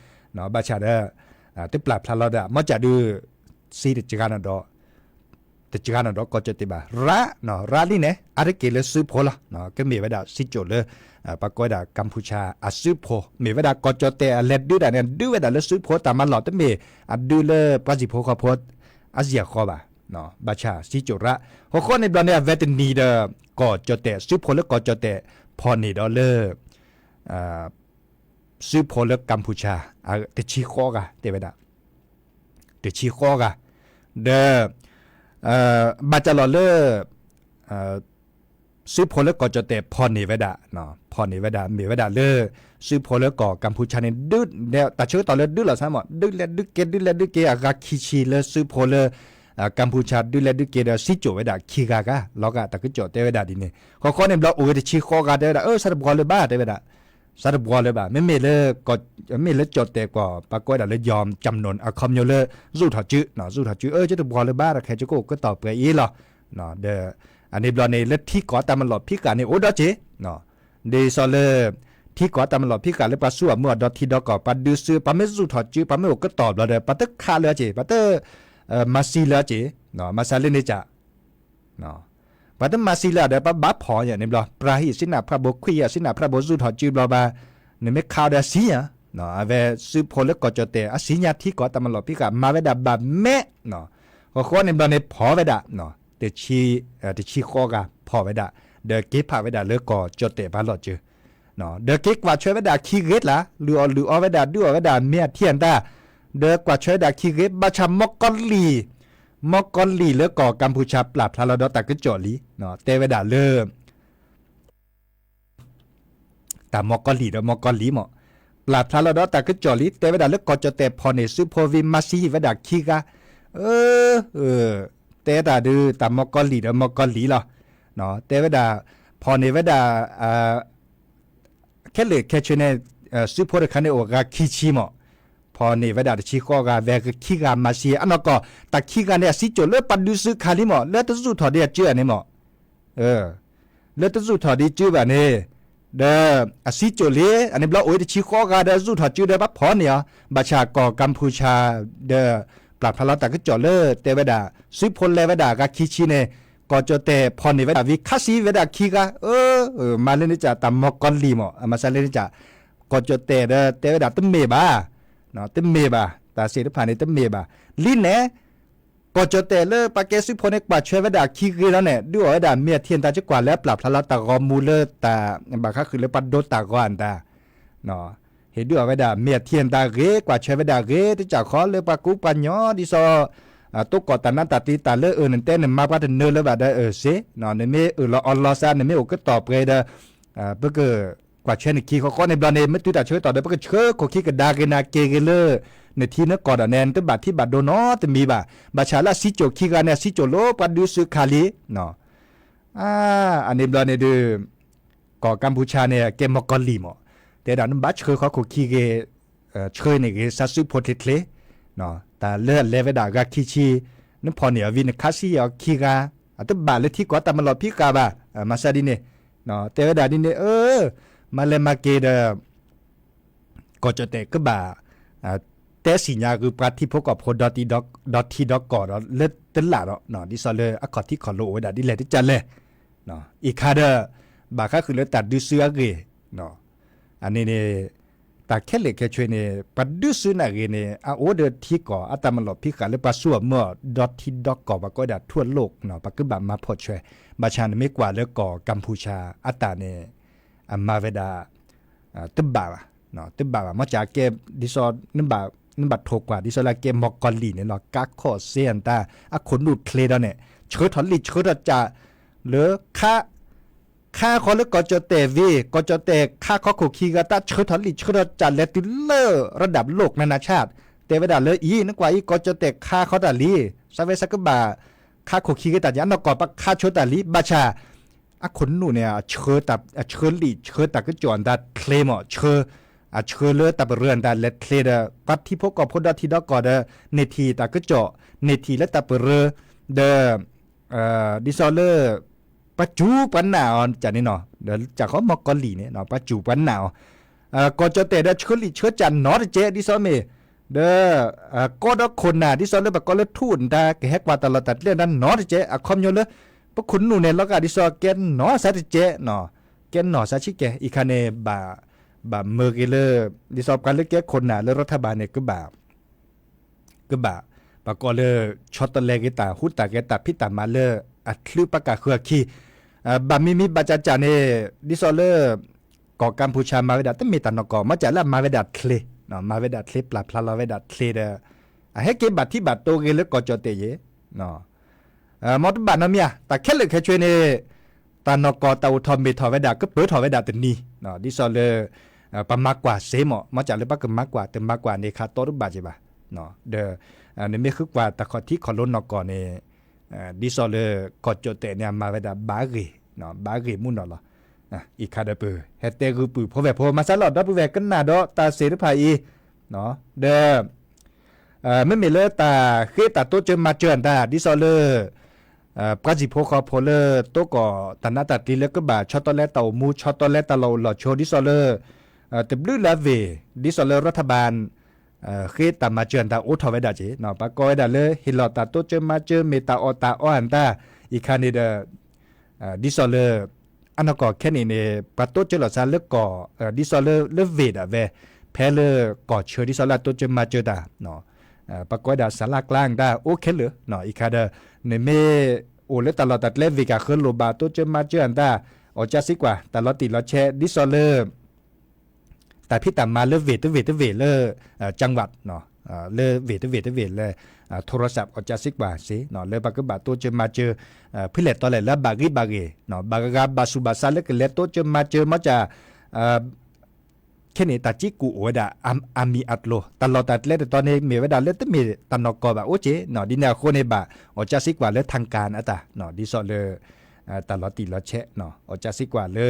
ဘၣ်ဆၣ်ဒီး တပျၢ်ဖျါလီၤဒၣ် မ့ၢ်စးဒုး စ့တကဂၤနီၣ်ဒီး တကဂၤနီၣ်ဒီးကီၢ်ကၠီၣ်တဲၣ်ဘၣ်, ရၣ်, ရၣ်လံန့ၣ် အါတက့ၢ်လၢစုဖိလီၤ, ကမ့ၢ်ဝဲဒၣ်စံကၠိၣ်လၢ ပှၤကိးဝဲဒၣ်ကမ်ဖူချၣ်အစုဖိ, မ့ၢ်ဝဲဒၣ်ကီၢ်ကၠီၣ်တဲၣ်အလဲၤဒုးဒၣ်န့ၣ် ဒုးဝဲဒၣ်လၢစုဖိတၢ်မၤလီၢ် တမ့ၢ်အဒုးလၢပှၤစံၣ်ဖိဃီဖိ အစ့ၢ်ကီးဘၣ်, ဘၣ်ဆၣ်စံကၠိၣ်ရၣ်, ဃီဃီန့ၣ်ဘျီန့ၣ် အဝဲတနံၤဒီး ကီၢ်ကၠီၣ်တဲၣ် စုဖိလၢကီၢ်ကၠီၣ်တဲၣ် ဖီၣ်န့ၢ်ဒီးလၢ စုဖိလၢကမ်ဖူချၣ် တဆံဃိးဂၤ တဲဝဲဒၣ်, တဆံဃိးဂၤ, ဒီး ဘၣ်တၢ်လီၢ်လၢ စုဖိလၢကီၢ်ကၠီၣ်တဲၣ်ဖီၣ်န့ၢ်ဝဲဒၣ်, ဖီၣ်န့ၢ်ဝဲဒၣ် မ့ၢ်ဝဲဒၣ်လၢ စုဖိလၢကီၢ်ကမ်ဖူချၣ်န့ၣ် ဒုး တၢ်ဆၢကတီၢ်လၢဒုးလီၤဆါမ့ၢ် ဒုးလဲၤဒုးက့ၤ ဒုးလဲၤဒုးက့ၤ အဂၤခံဆံလၢစုဖိလၢ ကမ်ဖူချၣ် ဒုးလဲၤဒုးက့ၤဒီး စံကၠိၣ်ဝဲဒၣ်ခံဂၤဂၤ လီၤဂာ်တၢ်ကစီၣ်တဲဝဲဒၣ်ဒ်န့ၣ်, ဃီဃီန့ၣ်ဘျီအိၣ်ဝဲတဆံဃိးဂၤ တဲဝဲဒၣ် အၢ ဆါတဘှီလၢၤဘၣ် တဲဝဲဒၣ်, ဆါတဘှီလၢၤဘၣ် မ့မ့ၢ်လၢ မ့ၢ်လၢကၠီၣ်တဲၣ်ကွီၢ် ပှၤကိးဝဲဒၣ်လၢ ယီၢ်ကၠၢမ်ၣ်နိၣ် အခီပညီလၢ စူၣ်ထီၣ်စု စူၣ်ထီၣ်စု အၢ ကၠီတဘှီလၢၤဘၣ် တၢ်ခဲကၠီကအိၣ်ကတီၢ်ပှဲၤအံၤလီၤ, ဒီး အန့ၣ်ဘျီန့ၣ် လၢထံကီၢ်တၢ်မၤလီၢ်ဖံးဃာ်န့ၣ် အိၣ်ဒီးက့ၤ ဒ်သိးလၢ ထံကီၢ်တၢ်မၤလီၢ်ဖံးဃာ်လၢပှၤဆူၣ်အမုၢ်အဒီထံဒီကီၢ် ပှၤဒုးစု ပှၤမ့ၢ်စူၣ်ထီၣ်စု ပှၤမ့ၢ်အိၣ်ကတီၢ်ဘျီဒီး ပှၤတခးလၢၤက့ၤ ပှၤတ မၤသံလၢၤက့ၤ မၤစၢၤလၢန့ၣ်က ပှၤတမၤသံလၢၤဒီး ပှၤဘၣ်ဖီၣ်ယၤန့ၣ်ဘျီ ပြၢ်ဟံၣ်စံနၢ်ဖျၢၣ်ဘိ ခွံၣ်ယၤစံနၢ်ဖျၢၣ်ဘိ စူၣ်ထီၣ်စုဘျီဘၣ် နမ့ၢ်ခးအီၤဒီးအသံယၤ, အဝဲစုဖိလၢကီၢ်ကၠီၣ်တဲၣ် အသံညါထံကီၢ်တၢ်မၤလီၢ်ဖံးဃာ် မၤဝဲဒၣ်ဘၣ်မဲာ် ဃီဃီန့ၣ်ဘျီန့ၣ် ဖီၣ်ဝဲဒၣ် တဆံ တဆံဃိးဂၤဖီၣ်ဝဲဒၣ် ဒီးက့ၤဖးဝဲဒၣ်လၢကီၢ်ကၠီၣ်တဲၣ်ပှၤလီၢ်စၢၤ ဒီးက့ၤကွၢ်ထွဲဝဲဒၣ်ခံဂ့ၤလၢ် လုၢ်အီၣ်လုၢ်အီဝဲဒၣ် ဒုးအီၣ်ဝဲဒၣ်မ့ၢ်အထံအတၢ် ဒီးကွၢ်ထွဲဝဲဒၣ်ခံဂ့ၤ ဘၣ်ဆၣ်မီၢ်ကီၤလံၢ် မီၢ်ကီၤလံၢ်လၢကီၢ်ကမ်ဖူချၣ် ပျၢ်ဖျါလီၤဒီးတၢ်ကစီၣ်လံ တဲဝဲဒၣ်လၢ တၢ်မီၢ်ကီၤလံၢ်ဒီးမီၢ်ကီၤလံၢ်မး ပျၢ်ဖျါလီၤဒီးတၢ်ကစီၣ်လံ တဲဝဲဒၣ်လၢကီၢ်ကၠီၣ်တဲၣ်ဖီၣ်န့ၢ် စုဖိဝံၤမၤသံဝဲဒၣ်ခံဂၤ အၢ တဲတၢ်ဒုး တၢ်မီၢ်ကီၤလံၢ်ဒီးမီၢ်ကီၤလံၢ်လီၤ. တဲဝဲဒၣ် ဖီၣ်န့ၢ်ဝဲဒၣ် ခဲလၢာ်ခဲဆ့န့ၣ် စုဖိတခါန့ၣ်အိၣ်ဂၤခံဆံမး, ဖီၣ်န့ၢ်ဝဲဒၣ်တဆံဃိးဂၤ ဝဲဂၤခံဂၤမၤစံးအနီၢ်ကီၢ် တၢ်ခံဂၤန့ၣ် အစံးကိာ်လၢပှၤဒုးစုခးလံမး လၢတစူၢ်ထီၣ်ဒံးအစုဘၣ်န့ၣ်မး လၢတစူၢ်ထီၣ်ဒံးစုဘၣ်န့ၣ် ဒီး အစံးကိာ်လံ အန့ၣ်ဘျီအိၣ်တဆံဃိးဂၤဒီးစူၢ်ထီၣ်စုဒီးဘၣ်ဖီၣ်န့ၢ်အီၤ ဘၣ်ဆၣ်ကီၢ်ကၣ်ဖူၤၡၢၣ် ဒီး ပျၢ်ဖျါလီၤတၢ်ကစီၣ်လၢတဲဝဲဒၣ် စုဖိလဲၤဝဲဒၣ်ဂၤခံဆံန့ၣ် ကီၢ်ကၠီၣ်တဲၣ်ဖီၣ်န့ၢ်ဝဲဒၣ်ဝံၤခးစံးဝဲဒၣ်ခံဂၤ အၢ မၤလၢန့ၣ်စ့ၢ်တၢ်မီၢ်ကီၢ်လံၢ်မး အမၤစၢၤလၢန့ၣ်စ့ၢ် ကီၢ်ကၠီၣ်တဲၣ်ဒီးတဲဝဲဒၣ်တမ့ၢ်ဘၣ် တမ့ၢ်ဘၣ် တၢ်သ့ၣ်တဖၣ်န့ၣ်တမ့ၢ်ဘၣ် လံန့ၣ် ကီၢ်ကၠီၣ်တဲၣ်လၢပှၤကဲစုဖိန့ၣ် ကွၢ်ဆၢဝဲဒၣ်ခံဂၤလီၤန့ၣ် ဒုးအီၣ်ဝဲဒၣ်မ့ၢ်အထံအတၢ်ကကွၢ်လၢအပျၢ်ဖျါလီၤတၢ်ဂီၤမူလၢတၢ် ဘၣ်ဃးဃုာ်လၢပှၤဒိတၢ်ဂီၤအတၢ် ဟ့ၣ်ဒုးအီၣ်ဝဲဒၣ်မ့ၢ်အထံအတၢ်ဂ့ၤ ကွၢ်ဆၢဝဲဒၣ်ဂ့ၤ တကးဃီလၢပှၤကူပှၤညီဒ်သိး တိကီၢ်တၢ်နါတၢ်တ့တၢ်လၢအၢၣ်နတဲနမၤပှၤတနၢၤလၢၤဘၣ်ဒီးအၢၣ်စ့ နမ့ၢ်အၢၣ်လီၤအီလီၤစါ နမ့ၢ်အိၣ်ကတီၢ်ပှဲၤဒီး ပက ကွၢ်ဆၢနခံဃီဃီန့ၣ်ဘျီန့ၣ် မ့ၢ်တုၤတၢ်ဆၢကတီၢ်ဒီး ပကဆၢခိၣ်ခံကဒါက့ၤနၤက့ၤဂ့ၤလၢ နထံနကီၢ်ဒီးန့ၣ် နတဘၣ်ထံဘၣ်ဒိနီတမံၤဘၣ်. ဘၣ်ဆၣ်လၢအစံးကိာ်ခံဂၤန့ၣ် အစံးကိာ်လၢပှၤဒုးစုခးလံ အန့ၣ်ဘျီန့ၣ်ဒုး ကီၢ်ကၣ်ဖူၤၡၢၣ်န့ၣ် ကဲမီၢ်ကီၢ်လံၢ်မး တဲဒၣ်နဘၣ်ဆၢဃီခိၣ်ခံဂ့ၤ ဆၢန့ၢ်ဂ့ၤ စၢ်စုဖိချ့ချ့ တၢ်လၢအလဲၤဝဲဒၣ်ဂၤခံဆံ နဖီၣ်န့ၢ်အီၤဝံၤ နခးစံးအီၤခံဂၤ အတဘၣ်လၢထံကီၢ်တၢ်မၤလီၢ်ဖံးဃာ်ဘၣ် မၤစၢၤဒ်န့ၣ် တဲဝဲဒၣ်ဒ်န့ၣ် အၢ မၤလဲၤမၤက့ၤဒီး ကီၢ်ကၠီၣ်တဲၣ်ကဘၣ် တဲစံၣ်ညါဂုာ်ပှၤထံဖိကီၢ်ဖိ ဒီထံဒီကီၢ်ဒီး လၢတလၢ်ဒီး ဒ်သိးလၢအခီၣ်ထံးခီၣ်လိၤအိၣ်ဝဲဒၣ်ဒ်လဲၣ်တကးလဲၣ် အံၤခါဒီး ဘၣ်ဃးဃုာ်လၢတၢ်ဒုးစုအဂ့ၢ် အန့ၣ်န့ၣ် တၢ်ခဲလၢာ်ခဲဆ့န့ၣ် ပှၤဒုးစုန့ၣ်အဂ့ၢ်န့ၣ် အအိၣ်ဒီးထံကီၢ်အတၢ်မၤလီၢ်ဖံးဃာ်လၢပှၤစိအမၢအီၤ ဒီထံဒီကီၢ် ပှၤကိးဝဲဒၣ် ทั่วโลก ပှၤကဘၣ်မၤဖီၣ်ဆှဲ ဘၣ်ဆၣ်နမ့ၢ်ကွၢ်လၢကီၢ်ကၣ်ဖူၤၡၢၣ်အတၢ်န့ၣ် အမၤဝဲဒၣ် တဘၣ်ဘၣ် တဘၣ်ဘၣ် မ့ၢ်စ့ၢ်ကဲ ဒ်သိး နဘၣ်ထိၣ်ကွၢ်ဒ်သိးလၢကဲမီၢ်ကီၢ်လံၢ်န့ၣ်လီၤ ကါခီၣ်စ့အတၢ် အခိၣ်နူာ်ချ့ဒီးန့ၣ် ဆၢထီၣ်လံာ်ဆၢထီၣ်ကၠၢ် လၢ ခါဃီလၢကီၢ်ကၠီၣ်တဲၣ်ဝံၤ ကီၢ်ကၠီၣ်တဲၣ်ခါခီခိၣ်ခံဂၤတၢ် ဆၢထီၣ်လံာ်ဆၢထီၣ်ကၠၢ်လဲၤတုၤလၢ ระดับโลกนานาชาติ တဲဝဲဒၣ်လၢအံၤ နကွၢ်အံၤ ကီၢ်ကၠီၣ်တဲၣ်ခါဃီတၢ်လံ စးဝဲစးကဘၣ် ခါခိၣ်ခံဂၤတၢ်ကၠၢ် အနီၢ်ကီၢ်ပခါဆၢတၢ်လံ ဘၣ်ဆၣ် အခိၣ်နူာ်န့ၣ် အဆၢလံာ်ဆၢတၢ်ကစီၣ်အတၢ်ချ့မး ဆၢ အဆၢလၢတၢ်ပရၢအတၢ်လဲၤချ့ဒီး ပှၤထံဖိကီၢ်ဖိဒီထံဒီကီၢ်ဒီး န့ၢ်ထံၣ်တၢ်ကစီၣ် န့ၢ်ထံၣ်လၢတၢ်ပရၢ ဒီး ဒ်သိးလၢ ပှၤစူၢ်ပှၤနာ်အီၤန့ၣ်နီၤ ဒီးစးဃီမီၢ်ကီၢ်လံၢ်န့ၣ် ပှၤစူၢ်ပှၤနာ်အီၤ ကီၢ်ကၠီၣ်တဲၣ်ဒီးဆၢလံာ်ဆၢကၠၢ်နီတကဲး ဒ်သိးမ့ၢ် ဒီး ကီဒီခိၣ်နၢ် ဒ်သိးလၢပှၤကိးလၢထူၣ်နတၢ် ကဟဲကွၢ်တၢ်လီၢ်တၢ်ကျဲနတၢ်နီတကဲး အခီပညီလၢ ပခိၣ်နူာ်န့ၣ် လီၤဂာ်ဒ်သိးကဲနီၢ်စၢ်တကဲး ကဲနီၢ်စၢ်ဆံးကဲး အံၤခါန့ၣ် ဘၣ်မၢက့ၤလၢ ဒ်သိးပှၤလၢကဲခိၣ်နၢ်လၢ รัฐบาล န့ၣ် ကဘၣ် ကဘၣ် ပှၤကိးလၢ ဆီတလဲက့ၤတၢ်ဟူးတၢ်ဂဲၤတၢ်ဖံးတၢ်မၤလၢ အချုးပှၤကၢ်ဃုာ်အခံ ဘၣ်မံၤမံၤဘၣ်စးစးန့ၣ် ဒ်သိးလၢ ကီၢ်ကၣ်ဖူၤၡၢၣ်မၤဝဲဒၣ် တမ့ၢ်တၢ်နီၢ်ကီၢ် မ့ၢ်စ့ၢ်လၢအမၤဝဲဒၣ်ချ့ မၤဝဲဒၣ်ချ့ ပျၢ်ဖျါလီၤဝဲဒၣ်ချ့ဒီး အဟဲက့ၤဘၣ်ထံဘၣ်တိၤဂ့ၤလၢကီၢ်ကၠီၣ်တဲၣ်ယဲၢ် မ်တဘၣ်နီတမံၤဧါ တၢ်ခဲလၢာ်ခဲဆ့န့ၣ် တၢ်နီၢ်ကီၢ်တၢ်အိၣ်ထီၣ်မ့ၢ်ထီၣ်ဝဲဒၣ် ကပၢၤထီၣ်ဝဲဒၣ်တနံၤ ဒ်သိးလၢ ပမၤကွၢ်စ့မး မ့ၢ်စ့ၢ်လၢပကမၤကွၢ် တမၤကွၢ်န့ၣ်ခးတီတဘၣ်က့ၤဘၣ် ဒီး နမ့ၢ်ဃုကွၢ်တၢ်ခီၣ်ထံးခီၣ်လိၤနီၢ်ကီၢ်န့ၣ် ဒ်သိးလၢ ကီၢ်ကၠီၣ်တဲၣ်န့ၣ် အမၤဝဲဒၣ်ဘၣ်ဂ့ၢ် ဘၣ်ဂ့ၢ်မူနီၢ်လီၤ အံၤခါဒီးပဟဲတဲဂုာ်ပုၢ်ဖိဝဲၢ်ဖိ မၤစၢၤလီၤဒီပုၢ်ဝဲၢ်ကနၣ်ဒီးတၢ်သ့ၣ်တဖၣ်အံၤ ဒီး မ့မ့ၢ်လၢတၢ်ဃ့တၢ်တိစၢၤမၤစၢၤအတၢ် ဒ်သိးလၢ ပှၤစံၣ်ဖိဃီဖိလၢတိကီၢ်တၢ်နါတၢ်ကျ့လၢကဘၣ်ဆီတလဲတၢ်အိၣ်မူ ဆီတလဲတၢ်လီၢ်အိၣ်လီၢ်ဆိး ဒ်သိးလၢ တဘျုးလၢအဝ့ၢ် ဒ်သိးလၢ รัฐบาล ဃ့တၢ်မၤစၢၤအတၢ်အိးထီၣ်ဝဲဒၣ်က့ၤ ပှၤကိးဝဲဒၣ်လၢဟ့ၣ်လီၤတၢ်တိစၢၤမၤစၢၤ မ့ၢ်တၢ်အီၣ်တၢ်အီအတၢ် အံၤခါန့ၣ်ဒီး ဒ်သိးလၢ အနီၢ်ကီၢ်ခဲန့ၣ်န့ၣ် ပှၤတိစၢၤလီၤစၢၤလၢကီၢ် ဒ်သိးလၢဝ့ၢ်ဒၣ်ဝဲ ဖဲလၢကီၢ်ဆၢ ဒ်သိးလၢအတိစၢၤမၤစၢၤတၢ် ပှၤကိးဝဲဒၣ်စၢလၢကျါတၢ်အိၣ်ခဲလၢာ် အံၤခါဒီး နမ့ၢ်အိၣ်လၢတၢ်လီၢ်တၢ်ကျဲ ဝ့ၢ်ကၢ်ဃၢလိၣ်ဘၣ်တိစၢၤမၤစၢၤအတၢ် အီၣ်ကၠၢစံးကွၢ် တၢ်လီၤတံၢ်လီၤဆဲး ဒ်သိးလၢ တၢ်ဖံးတၢ်မၤလၢဝ့ၢ်တဝ့ၢ်တဝ့ၢ်လၢ จังหวัด လၢဝ့ၢ်တဝ့ၢ်တဝ့ၢ်လၢ โทรศัพท์ အီၣ်ကၠၢစံးကွၢ်စ့ၢ် လၢပကဘၣ်တိစၢၤမၤစၢၤ ဖဲလဲၣ်တီလဲၣ်လၢအဘၣ်ဂံၢ်ဘၣ်ဂ့ၢ် ဘၣ်ဂၤဘၣ်ဆူးဘၣ်ဆါလၢကလဲၤတိစၢၤမၤစၢၤ မ့ၢ်စ့ၢ် ခဲန့ၣ် တၢ်ကံးကူၣ်အိၣ်ဝဲဒၣ် အမံၤအကျိၤ တၢ်လီၢ်တၢ်ကျဲတတီၤန့ၣ် မ့ၢ်ဝဲဒၣ်လၢတမ့ၢ်တၢ်နီၢ်ကီၢ်ဘၣ်အိၣ်က့ၤ ဒ်န့ၣ်အဃိန့ၣ်ဘၣ် အီၣ်ကၠၢစံးကွၢ်လၢ ทางการ အတၢ် ဒ်သိးလၢ တၢ်လီၤတံၢ်လီၤဆဲး အီၣ်ကၢစ့ကွၢ်လၢ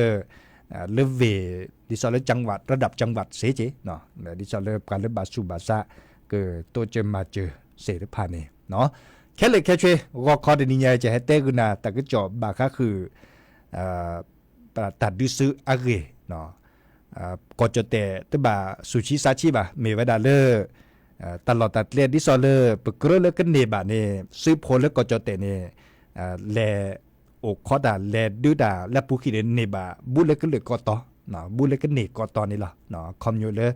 လၢဝ့ၢ် ဒ်သိးလၢ จังหวัด ระดับ จังหวัด စ့ၢ်ကီး ဒ်သိးလၢပှၤလၢဘၣ်ဆူးဘၣ်ဆါ ကတိစၢၤမၤစၢၤသ့ၣ်တဖၣ်န့ၣ် ခဲလၢာ်ခဲဆ့ ဂီၤခီတနံၤညါအံၤ ယဟဲတဲဂုာ်နၤ တၢ်ကစီၣ်ဘၣ်ဃးဃုာ် တၢ်ဒုးစုအဂ့ၢ် ကီၢ်ကၠီၣ်တဲၣ်တဘၣ်ဆူၣ်ဆံဆါဆံဘၣ် မ့ၢ်ဝဲဒၣ်လၢ တၢ်လီၢ်တၢ်ကျဲဒ်သိးလၢ ပကြၢးလၢကန့ၢ်ဘၣ်န့ၣ် စုဖိလၢကီၢ်ကၠီၣ်တဲၣ်န့ၣ် လဲၤအိၣ်ခိးတၢ်လဲၤဒုးတၢ်လၢအပူၤကွံာ်န့ၣ် န့ၢ်ဘၣ် ဘူးလၢကလုာ်ကီၢ်တီ ဘူးလၢကန့ၢ်ကီၢ်တီန့ၣ်လီၤ. ခီဖျိလၢ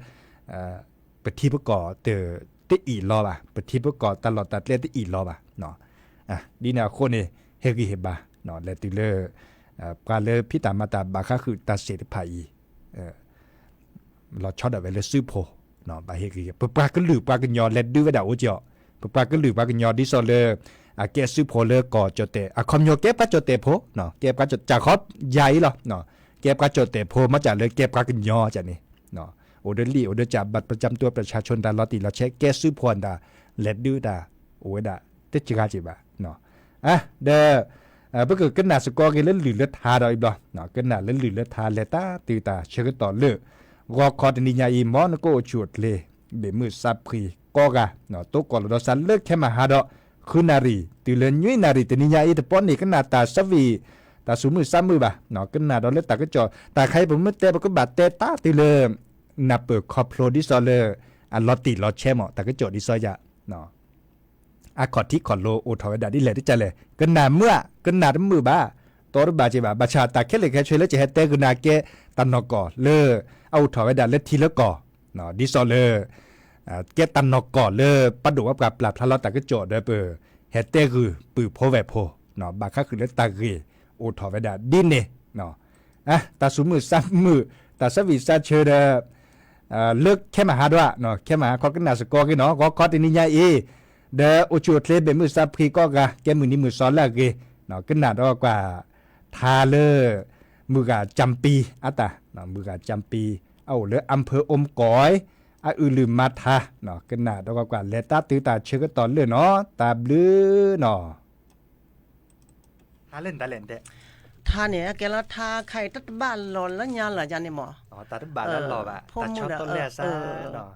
ပထံပကီၢ်တ တအံၣ်လီၤဘၣ်, ပထံပကီၢ်တၢ်လီၢ်တၢ်ကျဲတအံၣ်လီၤဘၣ်. ဒ်န့ၣ်အဃိန့ၣ် ဟ့ၣ်ဂံၢ်ဟ့ၣ်ဘါ လဲၤတုၤလၢ ပှၤလၢဖံးတၢ်မၤတၢ်ဘၣ်ဃးဃုာ်တၢ်စ့ၣ်တဖၣ်အံၤ လီၤဆီဒၣ်ဝဲလၢစုဖိ ဘၣ်ဟ့ၣ်ဂံၢ် ပပှၤကလုာ်ပှၤကညီလဲၤဒုးဝဲဒၣ်အိၣ်ကီး, ပပှၤကလုာ်ပှၤကညီဒ်သိးလၢ အကဲစုဖိလၢကီၢ်ကၠီၣ်တဲၣ် အခီပညီကဲပှၤကၠီၣ်တဲၣ်ဖိ, ကဲပှၤကၠီၣ်တဲၣ်ဖိ ယၤအံၤလီၤ. ကဲပှၤကၠီၣ်တဲၣ်ဖိ မ့ၢ်ကၢ်လၢကဲပှၤကညီကၢ်န့ၣ် အိၣ်ဒီးလံာ်အိၣ်ဒီးကၢ် บัตรประจำตัวประชาชน တၢ်လီၤတံၢ်လီၤဆဲး ကဲစုဖိအတၢ် လဲၤဒုးတၢ် အိၣ်ဝဲဒၣ် တစှၤက့ၤဘၣ်. ဒီး ပကကနၣ်စ့ၢ်ကီးက့ၤလၢလုၢ်လၢထါဒီးအံၤဘျီ, ကနၣ်လၢလုၢ်လၢထါ လဲၤတၢ်တုၤတၢ်ဆၢကတီၢ်လၢ ဂီၤခီတနံၤညါအံၤ မ်နကအိၣ်ဆူၣ်အိၣ်ချ့ ဘ့ၣ်မုၢ်စးဖှံကိးဂၤ တိကိၢ်လီၤဒီးစးလၢခဲမဟါဒီး ဃုနၣ်ရံၣ် တုၤလၢနွံနၣ်ရံၣ်တနံၤညါအံၤ တပီန့ၢ်ကနၣ်တၢ်ဆၢဝံၤ တၢ်ဆူၣ်မုၢ်ဆါမုၢ်ဘၣ်, ကနၣ်ဒီးလၢတၢ်ကစီၣ် တၢ်ခါအံၤပမ့ၢ်တဲ ပကဘၣ်တဲတၢ်တုၤလၢ နၢ်ပၢၢ်ခီဖျိဒ်သိးလၢ အလီၤတံၢ်လီၤဆဲးမး တၢ်ကစီၣ်ဒ်သိးယၤ အခီၣ်ထံးခီၣ်လိၤအိၣ်ထီၣ်ဝဲဒၣ်ဒ်လဲၣ်တကၢ်လဲၣ်, ကနၣ်မုာ်ဧါ ကနၣ်တမုာ်ဘၣ်, တီတဘၣ်က့ၤဘၣ်, ဘၣ်ဆၣ်တၢ်ခဲလၢာ်ခဲဆ့လၢကဟဲတဲဂုာ်နၤကဲတၢ်နီၢ်ကီၢ်လၢ အအိၣ်ထီၣ်ဝဲဒၣ်လၢထံလၢကီၢ်, ဒ်သိးလၢ ကဲတၢ်နီၢ်ကီၢ်လၢ ပဒိၣ်ဝဲပှၤပျၢ်ဖျါလီၤတၢ်ကစီၣ်ဒီးပ ဟဲတဲဂုာ်ပုၢ်ဖိဝဲၢ်ဖိ, ဘၣ်ဃးဃုာ်လၢတၢ်ဂ့ၢ်အိၣ်ထီၣ်ဝဲဒၣ်ဒ်န့ၣ် တၢ်ဆူၣ်မုၢ်ဆါမုၢ် တၢ်ဆၢဝံၤဆါဆၢဒီး လၢခဲမဟါဒၣ်, ခဲမဟါခီကနၣ်စ့ၢ်ကီးက့ၤနီၤ ဂီၤခီတနံၤညါအံၤ, ဒီးအိၣ်ဆူၣ်အိၣ်ချ့ဘ့ၣ်မုၢ်စးဖှံကိးဂၤ ကဲမုၢ်နံၤမုၢ်သီလၢအဂ့ၤ, ကနၣ်ဒီးကွၢ် ထါလၢ မုၢ်ဂၤကၠၢ်ပံၤအတၢ်, မုၢ်ဂၤကၠၢ်ပံၤ အအိၣ်လၢ อำเภออมก๋อย အအုၣ်လုၢ်မၤထါ, ကနၣ်ဒီးကွၢ်ကွၢ် လဲၤတၢ်တုၤတၢ်ဆၢကတီၢ်လၢနီၤ တၢ်ဘျုးနီၤ ထါန့ၣ် ကဲလီၤထါခါအံၤ တၢ်တဘၣ်လီၤလၢညါလၢာ်ယါန့ၣ်မး, တၢ်တဘၣ်လၢလီၤဘၣ်, တၢ်ဆီတလဲအစၢ်,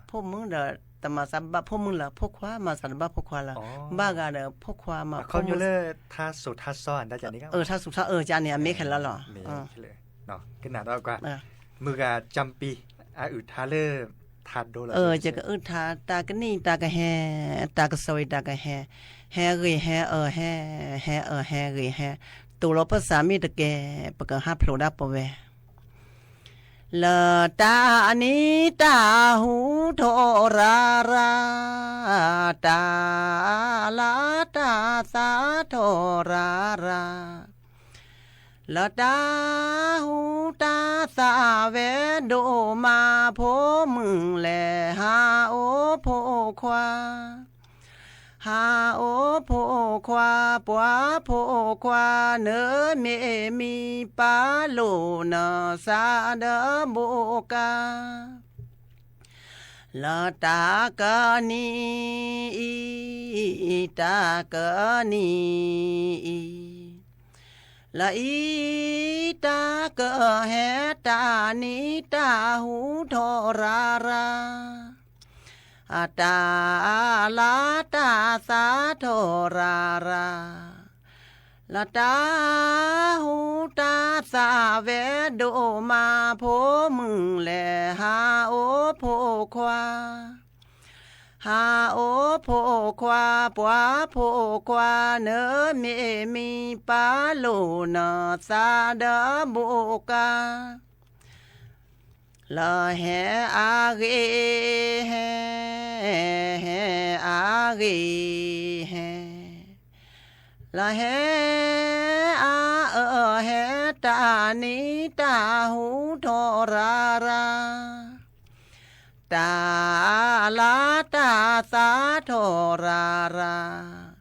ဖိမုၣ်ဒီး တမၤသးဘၣ်ဖိမုၣ်လၢၤ ဖိခွါမၤသးတဘၣ်ဖိခွါလၢၤ, ဘၣ်ဂၤဒီးဖိခွါမၤ အခီပညီလၢ ထါစိၤထါစီ ထါစိၤထါအၢကန့ၣ် အမ့ၢ်ခဲလၢာ်လီၤ, ကနၣ်ဒီးကွၢ်, မုၢ်ဂၤကၠၢ်ပံၤ အအုၣ်ထါလၢ ထါဒိလီၤ, ယကအုၣ်ထါ တၢ်ကနံၣ်တၢ်ကဟဲ, တၢ်ကစီၣ်အံၤတၢ်ကဟဲ, ဟဲဂ့ၤဟဲအၢဟဲ, ဟဲအၢဟဲဂ့ၤဟဲ, တိၤလီၤပသးမ့ၢ်တကဲ, ပကဟးဖျိးဒၣ်ပဝဲ လၢတၢ်နံၤတၢ်ဟူထီၣ်ရၤရၤ, တၢ်လၤတၢ်သးထီၣ်ရၤရၤ, လၢတၢ်ဟူတၢ်သးဝဲဒိၣ်မး ဖိမုၣ်လဲၤဟးအိၣ်ဖိခွါ ဟးအိၣ်ဖိခွါ, ပှၤဖိခွါ နမ့ၢ်မံပာ်လိာ်နသးဒီးဘိးကါ, လၢတၢ်ကနံၤအံၤ, တၢ်ကနံၤအံၤ, လၢအံၤတၢ်ကဟဲ တၢ်နံၤတၢ်ဟူထီၣ်ရၤရၤ အတၢ်လၤတၢ်သးထီၣ်ရၤရၤ, လၢတၢ်ဟူတၢ်သးဝဲဒိၣ်မး ဖိမုၣ်လဲၤဟးအိၣ်ဖိခွါ, ဟးအိၣ်ဖိခွါ, ပှၤဖိခွါ နမ့ၢ်မံပာ်လိာ်နသးဒီးဘိးကါ လၢဟဲအါဂ့ၤဟဲ, ဟဲအါဂ့ၤဟဲ, လၢဟဲအါအၢဟဲ, တၢ်နံၤတၢ်ဟူထီၣ်ရၤရၤ, တၢ်လၤတၢ်သးထီၣ်ရၤရၤ,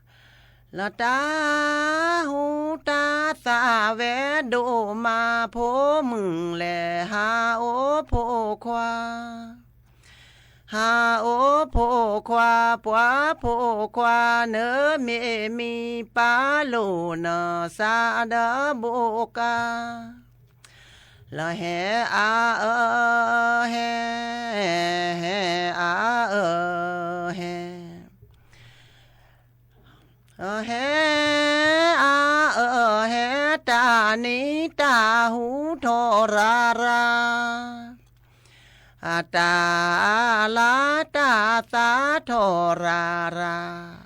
လၢတၢ်ဟူတၢ်သးဝဲဒိၣ်မး ဖိမုၣ်လဲၤဟးအိၣ်ဖိခွါ, ဟးအိၣ်ဖိခွါ ပှၤဖိခွါ နမ့ၢ်မံပာ်လိာ်နသးဒီးဘိကါ လၢဟဲအါအၢဟဲ, ဟဲအါအၢဟဲ, ဟဲအါအၢဟဲ တၢ်နံၤတၢ်ဟူထီၣ်ရၤရၤ, အတၢ်လၤတၢ်သးထီၣ်ရၤရၤ,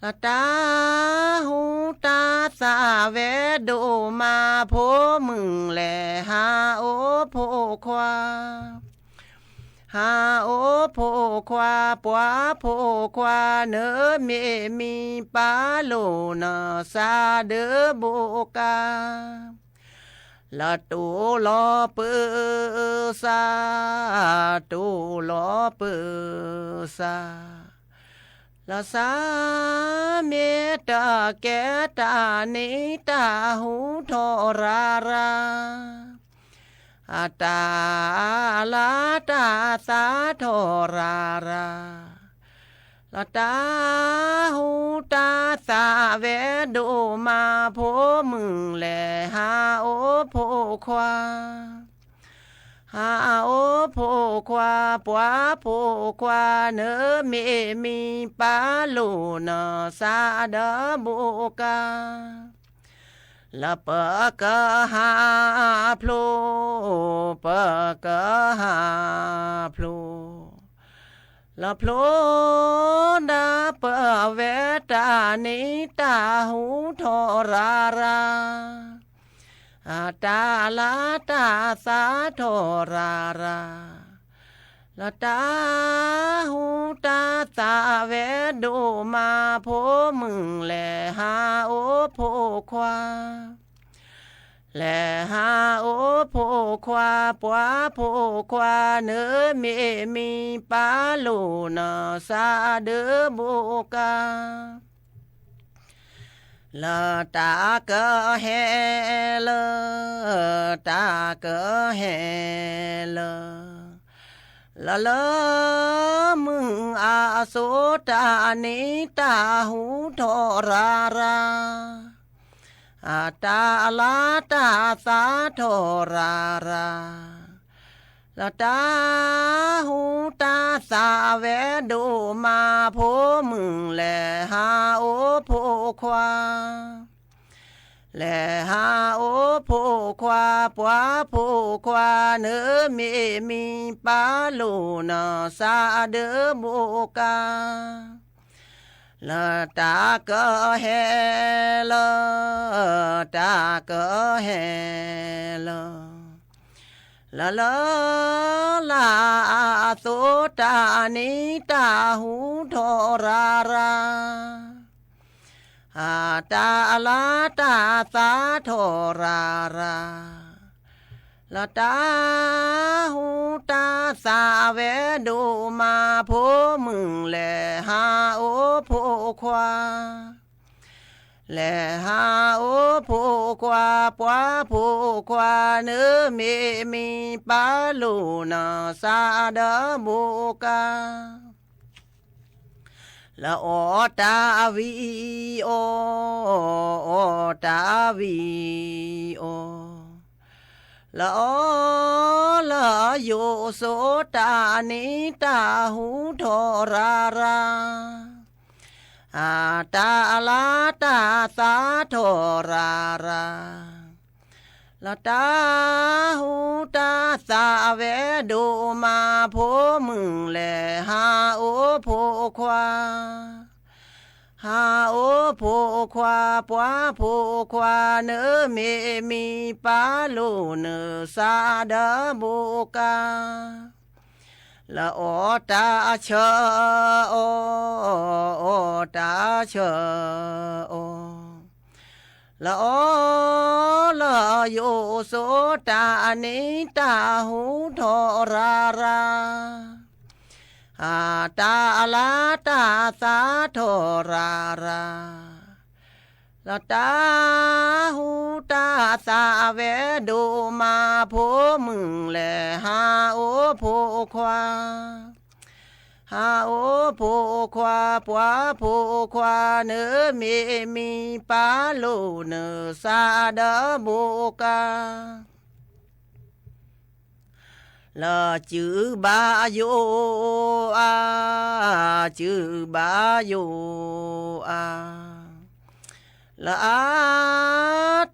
လၢတၢ်ဟူတၢ်သးဝဲဒိၣ်မး ဖိမုၣ်လဲၣ် ဟးအိၣ်ဖိခွါ ဟးအိၣ်ဖိခွါ ပှၤဖိခွါ နမ့ၢ်မံပာ်လိာ်နသးဒီးဘိကါ, လၢတိၢ်လီၤပၢစး, တိၢ်လီၤပၢစး, လၢစးမ့ၢ်တကဲ တၢ်နံၤတၢ်ဟူထီၣ်ရၤရၤ, အတၢ်လၤတၢ်သးထီၣ်ရၤရၤ, လၢတၢ်ဟူတၢ်သးဝဲဒိၣ်မး ဖိမုၣ်လဲၣ် ဟးအိၣ်ဖိခွါ, ဟးအိၣ်ဖိခွါ ပှၤဖိခွါ နမ့ၢ်မံပာ်လိာ်နသးဒီးဘိကါ, လၢပကဟးဖျိ, ပကဟးဖျိ, လၢဖျိဒၣ်ပဝဲ တၢ်နံၤတၢ်ဟူထီၣ်ရၤရၤ, အတၢ်လၤတၢ်သးထီၣ်ရၤရၤ, လၢတၢ်ဟူတၢ်သးဝဲဒိၣ်မး ဖိမုၣ်လဲၣ် ဟးအိၣ်ဖိခွါ, လဲၣ်ဟးအိၣ်ဖိခွါ ပှၤဖိခွါ နမ့ၢ်မံပာ်လိာ်နသးဒီးဘိကါ, လၢတၢ်ကဟဲလၢ, တၢ်ကဟဲလၢ, လၢလၢမုၢ်အစိၤ တၢ်နံၤတၢ်ဟူထီၣ်ရၤရၤ, အတၢ်လၤတၢ်သးထီၣ်ရၤရၤ, လၢတၢ်ဟူတၢ်သးဝဲဒိၣ်မး ဖိမုၣ်လဲၣ် ဟးအိၣ်ဖိခွါ, လဲၣ်ဟးအိၣ်ဖိခွါ ပှၤဖိခွါ နမ့ၢ်မံပာ်လိာ်နသးဒီးဘိကါ, လၢတၢ်ကဟဲလၢ, တၢ်ကဟဲလၢ, လၢလၢလၢအသိး တၢ်နံၤတၢ်ဟူထီၣ်ရၤရၤ, အတၢ်လၤတၢ်သးထီၣ်ရၤရၤ, လၢတၢ်ဟူတၢ်သးဝဲဒိၣ်မး ဖိမုၣ်လဲၣ်ဟးအိၣ်ဖိခွါ, လဲၣ်ဟးအိၣ်ဖိခွါ ပှၤဖိခွါ နမ့ၢ်မံပာ်လိာ်နသးဒီးဘိကါ, လၢအီၣ်တၢ်ဝံၤအီၣ်, အီၣ်တၢ်ဝံၤအီၣ်, လၢအီၣ်လၢယိာ်စိ တၢ်နံၤတၢ်ဟူထီၣ်ရၤရၤ, အတၢ်လၤတၢ်သးထီၣ်ရၤရၤ, လၢတၢ်ဟူတၢ်သးဝဲဒိၣ်မး ဖိမုၣ်လဲၣ်ဟးအိၣ်ဖိခွါ, ဟးအိၣ်ဖိခွါ ပှၤဖိခွါ နမ့ၢ်မံပာ်လိာ်နသးဒီးဘိကါ, လၢအီၣ်တၢ်ဆၢအီၣ်, အီၣ်တၢ်ဆၢအီၣ်, လၢအီၣ်လၢယိာ်စိ တၢ်နံၤတၢ်ဟူထီၣ်ရၤရၤ, အတၢ်လၤတၢ်သးထီၣ်ရၤရၤ, လၢတၢ်ဟူတၢ်သးဝဲဒိၣ်မး ဖိမုၣ်လဲၣ်ဟးအိၣ်ဖိခွါ, အအိၣ်ဖိခွါ ပှၤဖိခွါ နမ့ၢ်မံပာ်လိာ်နသးဒီးဘိကါ လၢစုဘၣ်ယိၣ်အါ, စုဘၣ်ယိၣ်အါ, လၢအ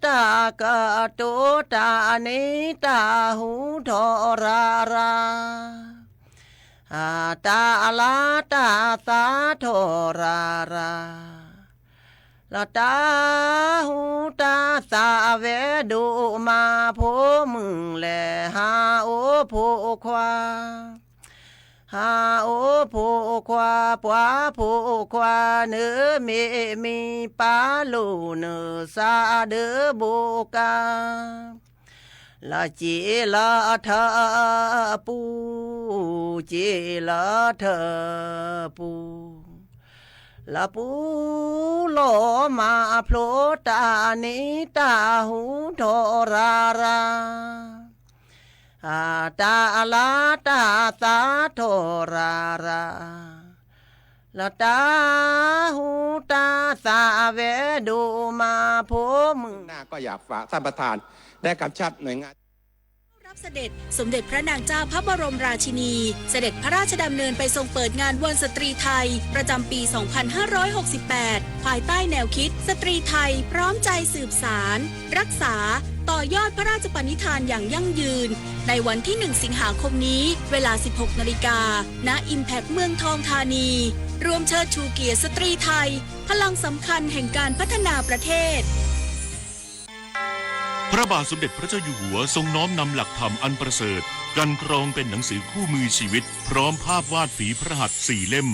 တၢ်ကတိၤတၢ်န့ၣ် တၢ်ဟူထီၣ်ရၤရၤ, အတၢ်လၤတၢ်သးထီၣ်ရၤရၤ, လၢတၢ်ဟူတၢ်သးဝဲဒိၣ်မး ဖိမုၣ်လဲၣ် ဟးအိၣ်ဖိခွါ, ဟးအိၣ်ဖိခွါ ပှၤဖိခွါ နမ့ၢ်မံပာ်လိာ်နသးဒီးဘိကါ လၢစ့လၢထၢပူၤ, စ့လၢထၢပူၤ, လၢပူၤလီၤမးအဖျိတၢ်န့ၣ် တၢ်ဟူထီၣ်ရၤရၤ, အတၢ်လၤတၢ်သးထီၣ်ရၤရၤ, လၢတၢ်ဟူတၢ်သးဝဲဒိၣ်မး ဖိမုၣ် หน้าก็อยากฝากท่านประธานได้กำชับหน่วยงาน รับเสด็จสมเด็จพระนางเจ้าพระบรมราชินี เสด็จพระราชดำเนินไปทรงเปิดงานวันสตรีไทย ประจำปี สองพันห้าร้อยหกสิบแปด ภายใต้แนวคิดสตรีไทยพร้อมใจสืบสาน รักษา ต่อยอดพระราชปณิธานอย่างยั่งยืน ในวันที่ หนึ่ง สิงหาคมนี้ เวลา สิบหก นาฬิกา ณ Impact เมืองทองธานี ร่วมเชิดชูเกียรติสตรีไทย พลังสำคัญแห่งการพัฒนาประเทศ พระบาทสมเด็จพระเจ้าอยู่หัวทรงน้อมนำหลักธรรมอันประเสริฐ กลั่นกรองเป็นหนังสือคู่มือชีวิต พร้อมภาพวาดฝีพระหัตถ์สี่เล่ม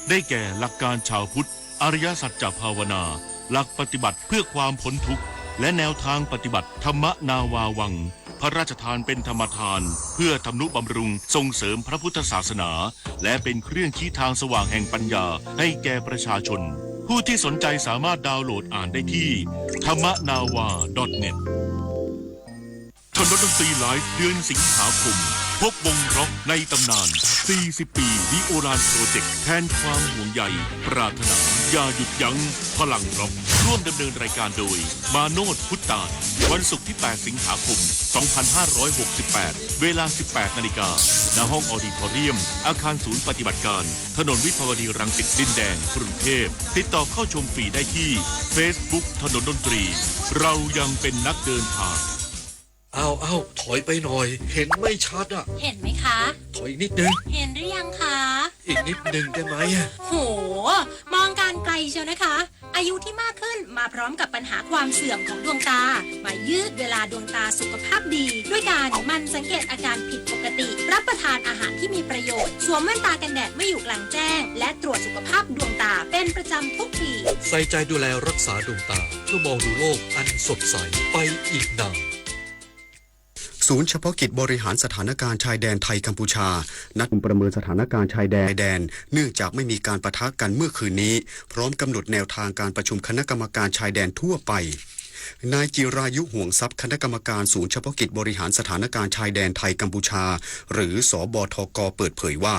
ได้แก่หลักการชาวพุทธ อริยสัจจภาวนา หลักปฏิบัติเพื่อความพ้นทุกข์ และแนวทางปฏิบัติธรรมนาวาวัง พระราชทานเป็นธรรมทาน เพื่อทำนุบำรุงส่งเสริมพระพุทธศาสนา และเป็นเครื่องชี้ทางสว่างแห่งปัญญาให้แก่ประชาชน ผู้ที่สนใจสามารถดาวน์โหลดอ่านได้ที่ ธรรมนาวา ดอทเน็ต ถนนดนตรีไลฟ์เดือนสิงหาคม พบวงร็อกในตำนาน สี่สิบ ปี The Oran Project แทนความห่วงใย ปรารถนา อย่าหยุดยั้ง พลังร็อก ร่วมดำเนินรายการโดย มาโนช พุทธตาน วันศุกร์ที่ แปด สิงหาคม สองพันห้าร้อยหกสิบแปด เวลา สิบแปด นาฬิกา ณ ห้องออดิทอเรียม อาคารศูนย์ปฏิบัติการ ถนนวิภาวดีรังสิต ดินแดง กรุงเทพฯ ติดต่อเข้าชมฟรีได้ที่ Facebook ถนนดนตรี เรายังเป็นนักเดินทาง อ้าว อ้าว ถอยไปหน่อย เห็นไม่ชัดอะ เห็นไหมคะ ถอยอีกนิดนึง เห็นหรือยังคะ อีกนิดนึงได้ไหม โห มองการไกลเชียวนะคะ อายุที่มากขึ้นมาพร้อมกับปัญหาความเสื่อมของดวงตา มายืดเวลาดวงตาสุขภาพดี ด้วยการหมั่นสังเกตอาการผิดปกติ รับประทานอาหารที่มีประโยชน์ สวมแว่นตากันแดดเมื่ออยู่กลางแจ้ง และตรวจสุขภาพดวงตาเป็นประจำทุกปี ใส่ใจดูแลรักษาดวงตา เพื่อมองดูโลกอันสดใสไปอีกนาน ศูนย์เฉพาะกิจบริหารสถานการณ์ชายแดนไทยกัมพูชา นัดประชุมประเมินสถานการณ์ชายแดน เนื่องจากไม่มีการปะทะกันเมื่อคืนนี้ พร้อมกำหนดแนวทางการประชุมคณะกรรมการชายแดนทั่วไป นายจิรายุ ห่วงทรัพย์ คณะกรรมการศูนย์เฉพาะกิจบริหารสถานการณ์ชายแดนไทยกัมพูชา หรือ สบทก เปิดเผยว่า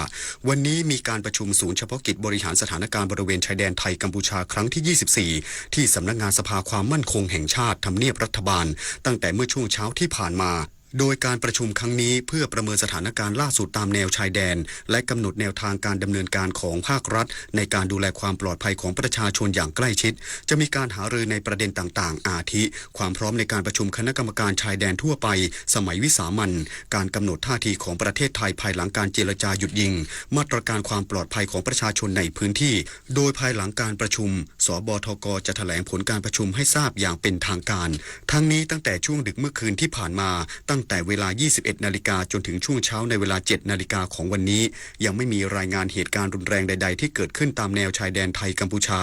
วันนี้มีการประชุมศูนย์เฉพาะกิจบริหารสถานการณ์บริเวณชายแดนไทยกัมพูชาครั้งที่ ยี่สิบสี่ ที่สำนักงานสภาความมั่นคงแห่งชาติ ทำเนียบรัฐบาล ตั้งแต่เมื่อช่วงเช้าที่ผ่านมา โดยการประชุมครั้งนี้เพื่อประเมินสถานการณ์ล่าสุดตามแนวชายแดน และกำหนดแนวทางการดำเนินการของภาครัฐในการดูแลความปลอดภัยของประชาชนอย่างใกล้ชิด จะมีการหารือในประเด็นต่างๆ อาทิ ความพร้อมในการประชุมคณะกรรมการชายแดนทั่วไป สมัยวิสามัญ การกำหนดท่าทีของประเทศไทยภายหลังการเจรจาหยุดยิง มาตรการความปลอดภัยของประชาชนในพื้นที่ โดยภายหลังการประชุม สบทก จะแถลงผลการประชุมให้ทราบอย่างเป็นทางการ ทั้งนี้ตั้งแต่ช่วงดึกเมื่อคืนที่ผ่านมา ตั้งแต่เวลา ยี่สิบเอ็ด นาฬิกา จนถึงช่วงเช้าในเวลา เจ็ด นาฬิกาของวันนี้ ยังไม่มีรายงานเหตุการณ์รุนแรงใดๆ ที่เกิดขึ้นตามแนวชายแดนไทยกัมพูชา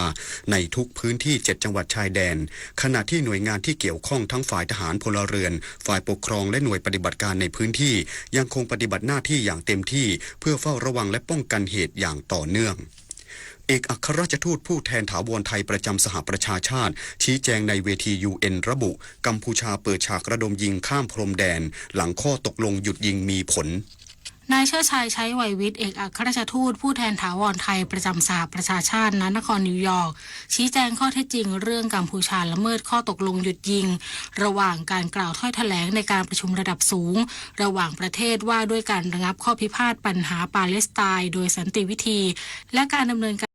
ในทุกพื้นที่ เจ็ด จังหวัดชายแดน ขณะที่หน่วยงานที่เกี่ยวข้องทั้งฝ่ายทหารพลเรือน ฝ่ายปกครองและหน่วยปฏิบัติการในพื้นที่ ยังคงปฏิบัติหน้าที่อย่างเต็มที่ เพื่อเฝ้าระวังและป้องกันเหตุอย่างต่อเนื่อง เอกอัครราชทูตผู้แทนถาวรไทยประจำสหประชาชาติ ชี้แจงในเวที ยูเอ็น ระบุ กัมพูชาเปิดฉากระดมยิงข้ามพรมแดน หลังข้อตกลงหยุดยิงมีผล นายเชิดชัย ชัยไหววิทย์ เอกอัครราชทูตผู้แทนถาวรไทยประจำสหประชาชาติ ณ นครนิวยอร์ก ชี้แจงข้อเท็จจริงเรื่องกัมพูชาละเมิดข้อตกลงหยุดยิง ระหว่างการกล่าวถ้อยแถลงในการประชุมระดับสูง ระหว่างประเทศว่าด้วยการระงับข้อพิพาทปัญหาปาเลสไตน์โดยสันติวิธี และการดำเนินการ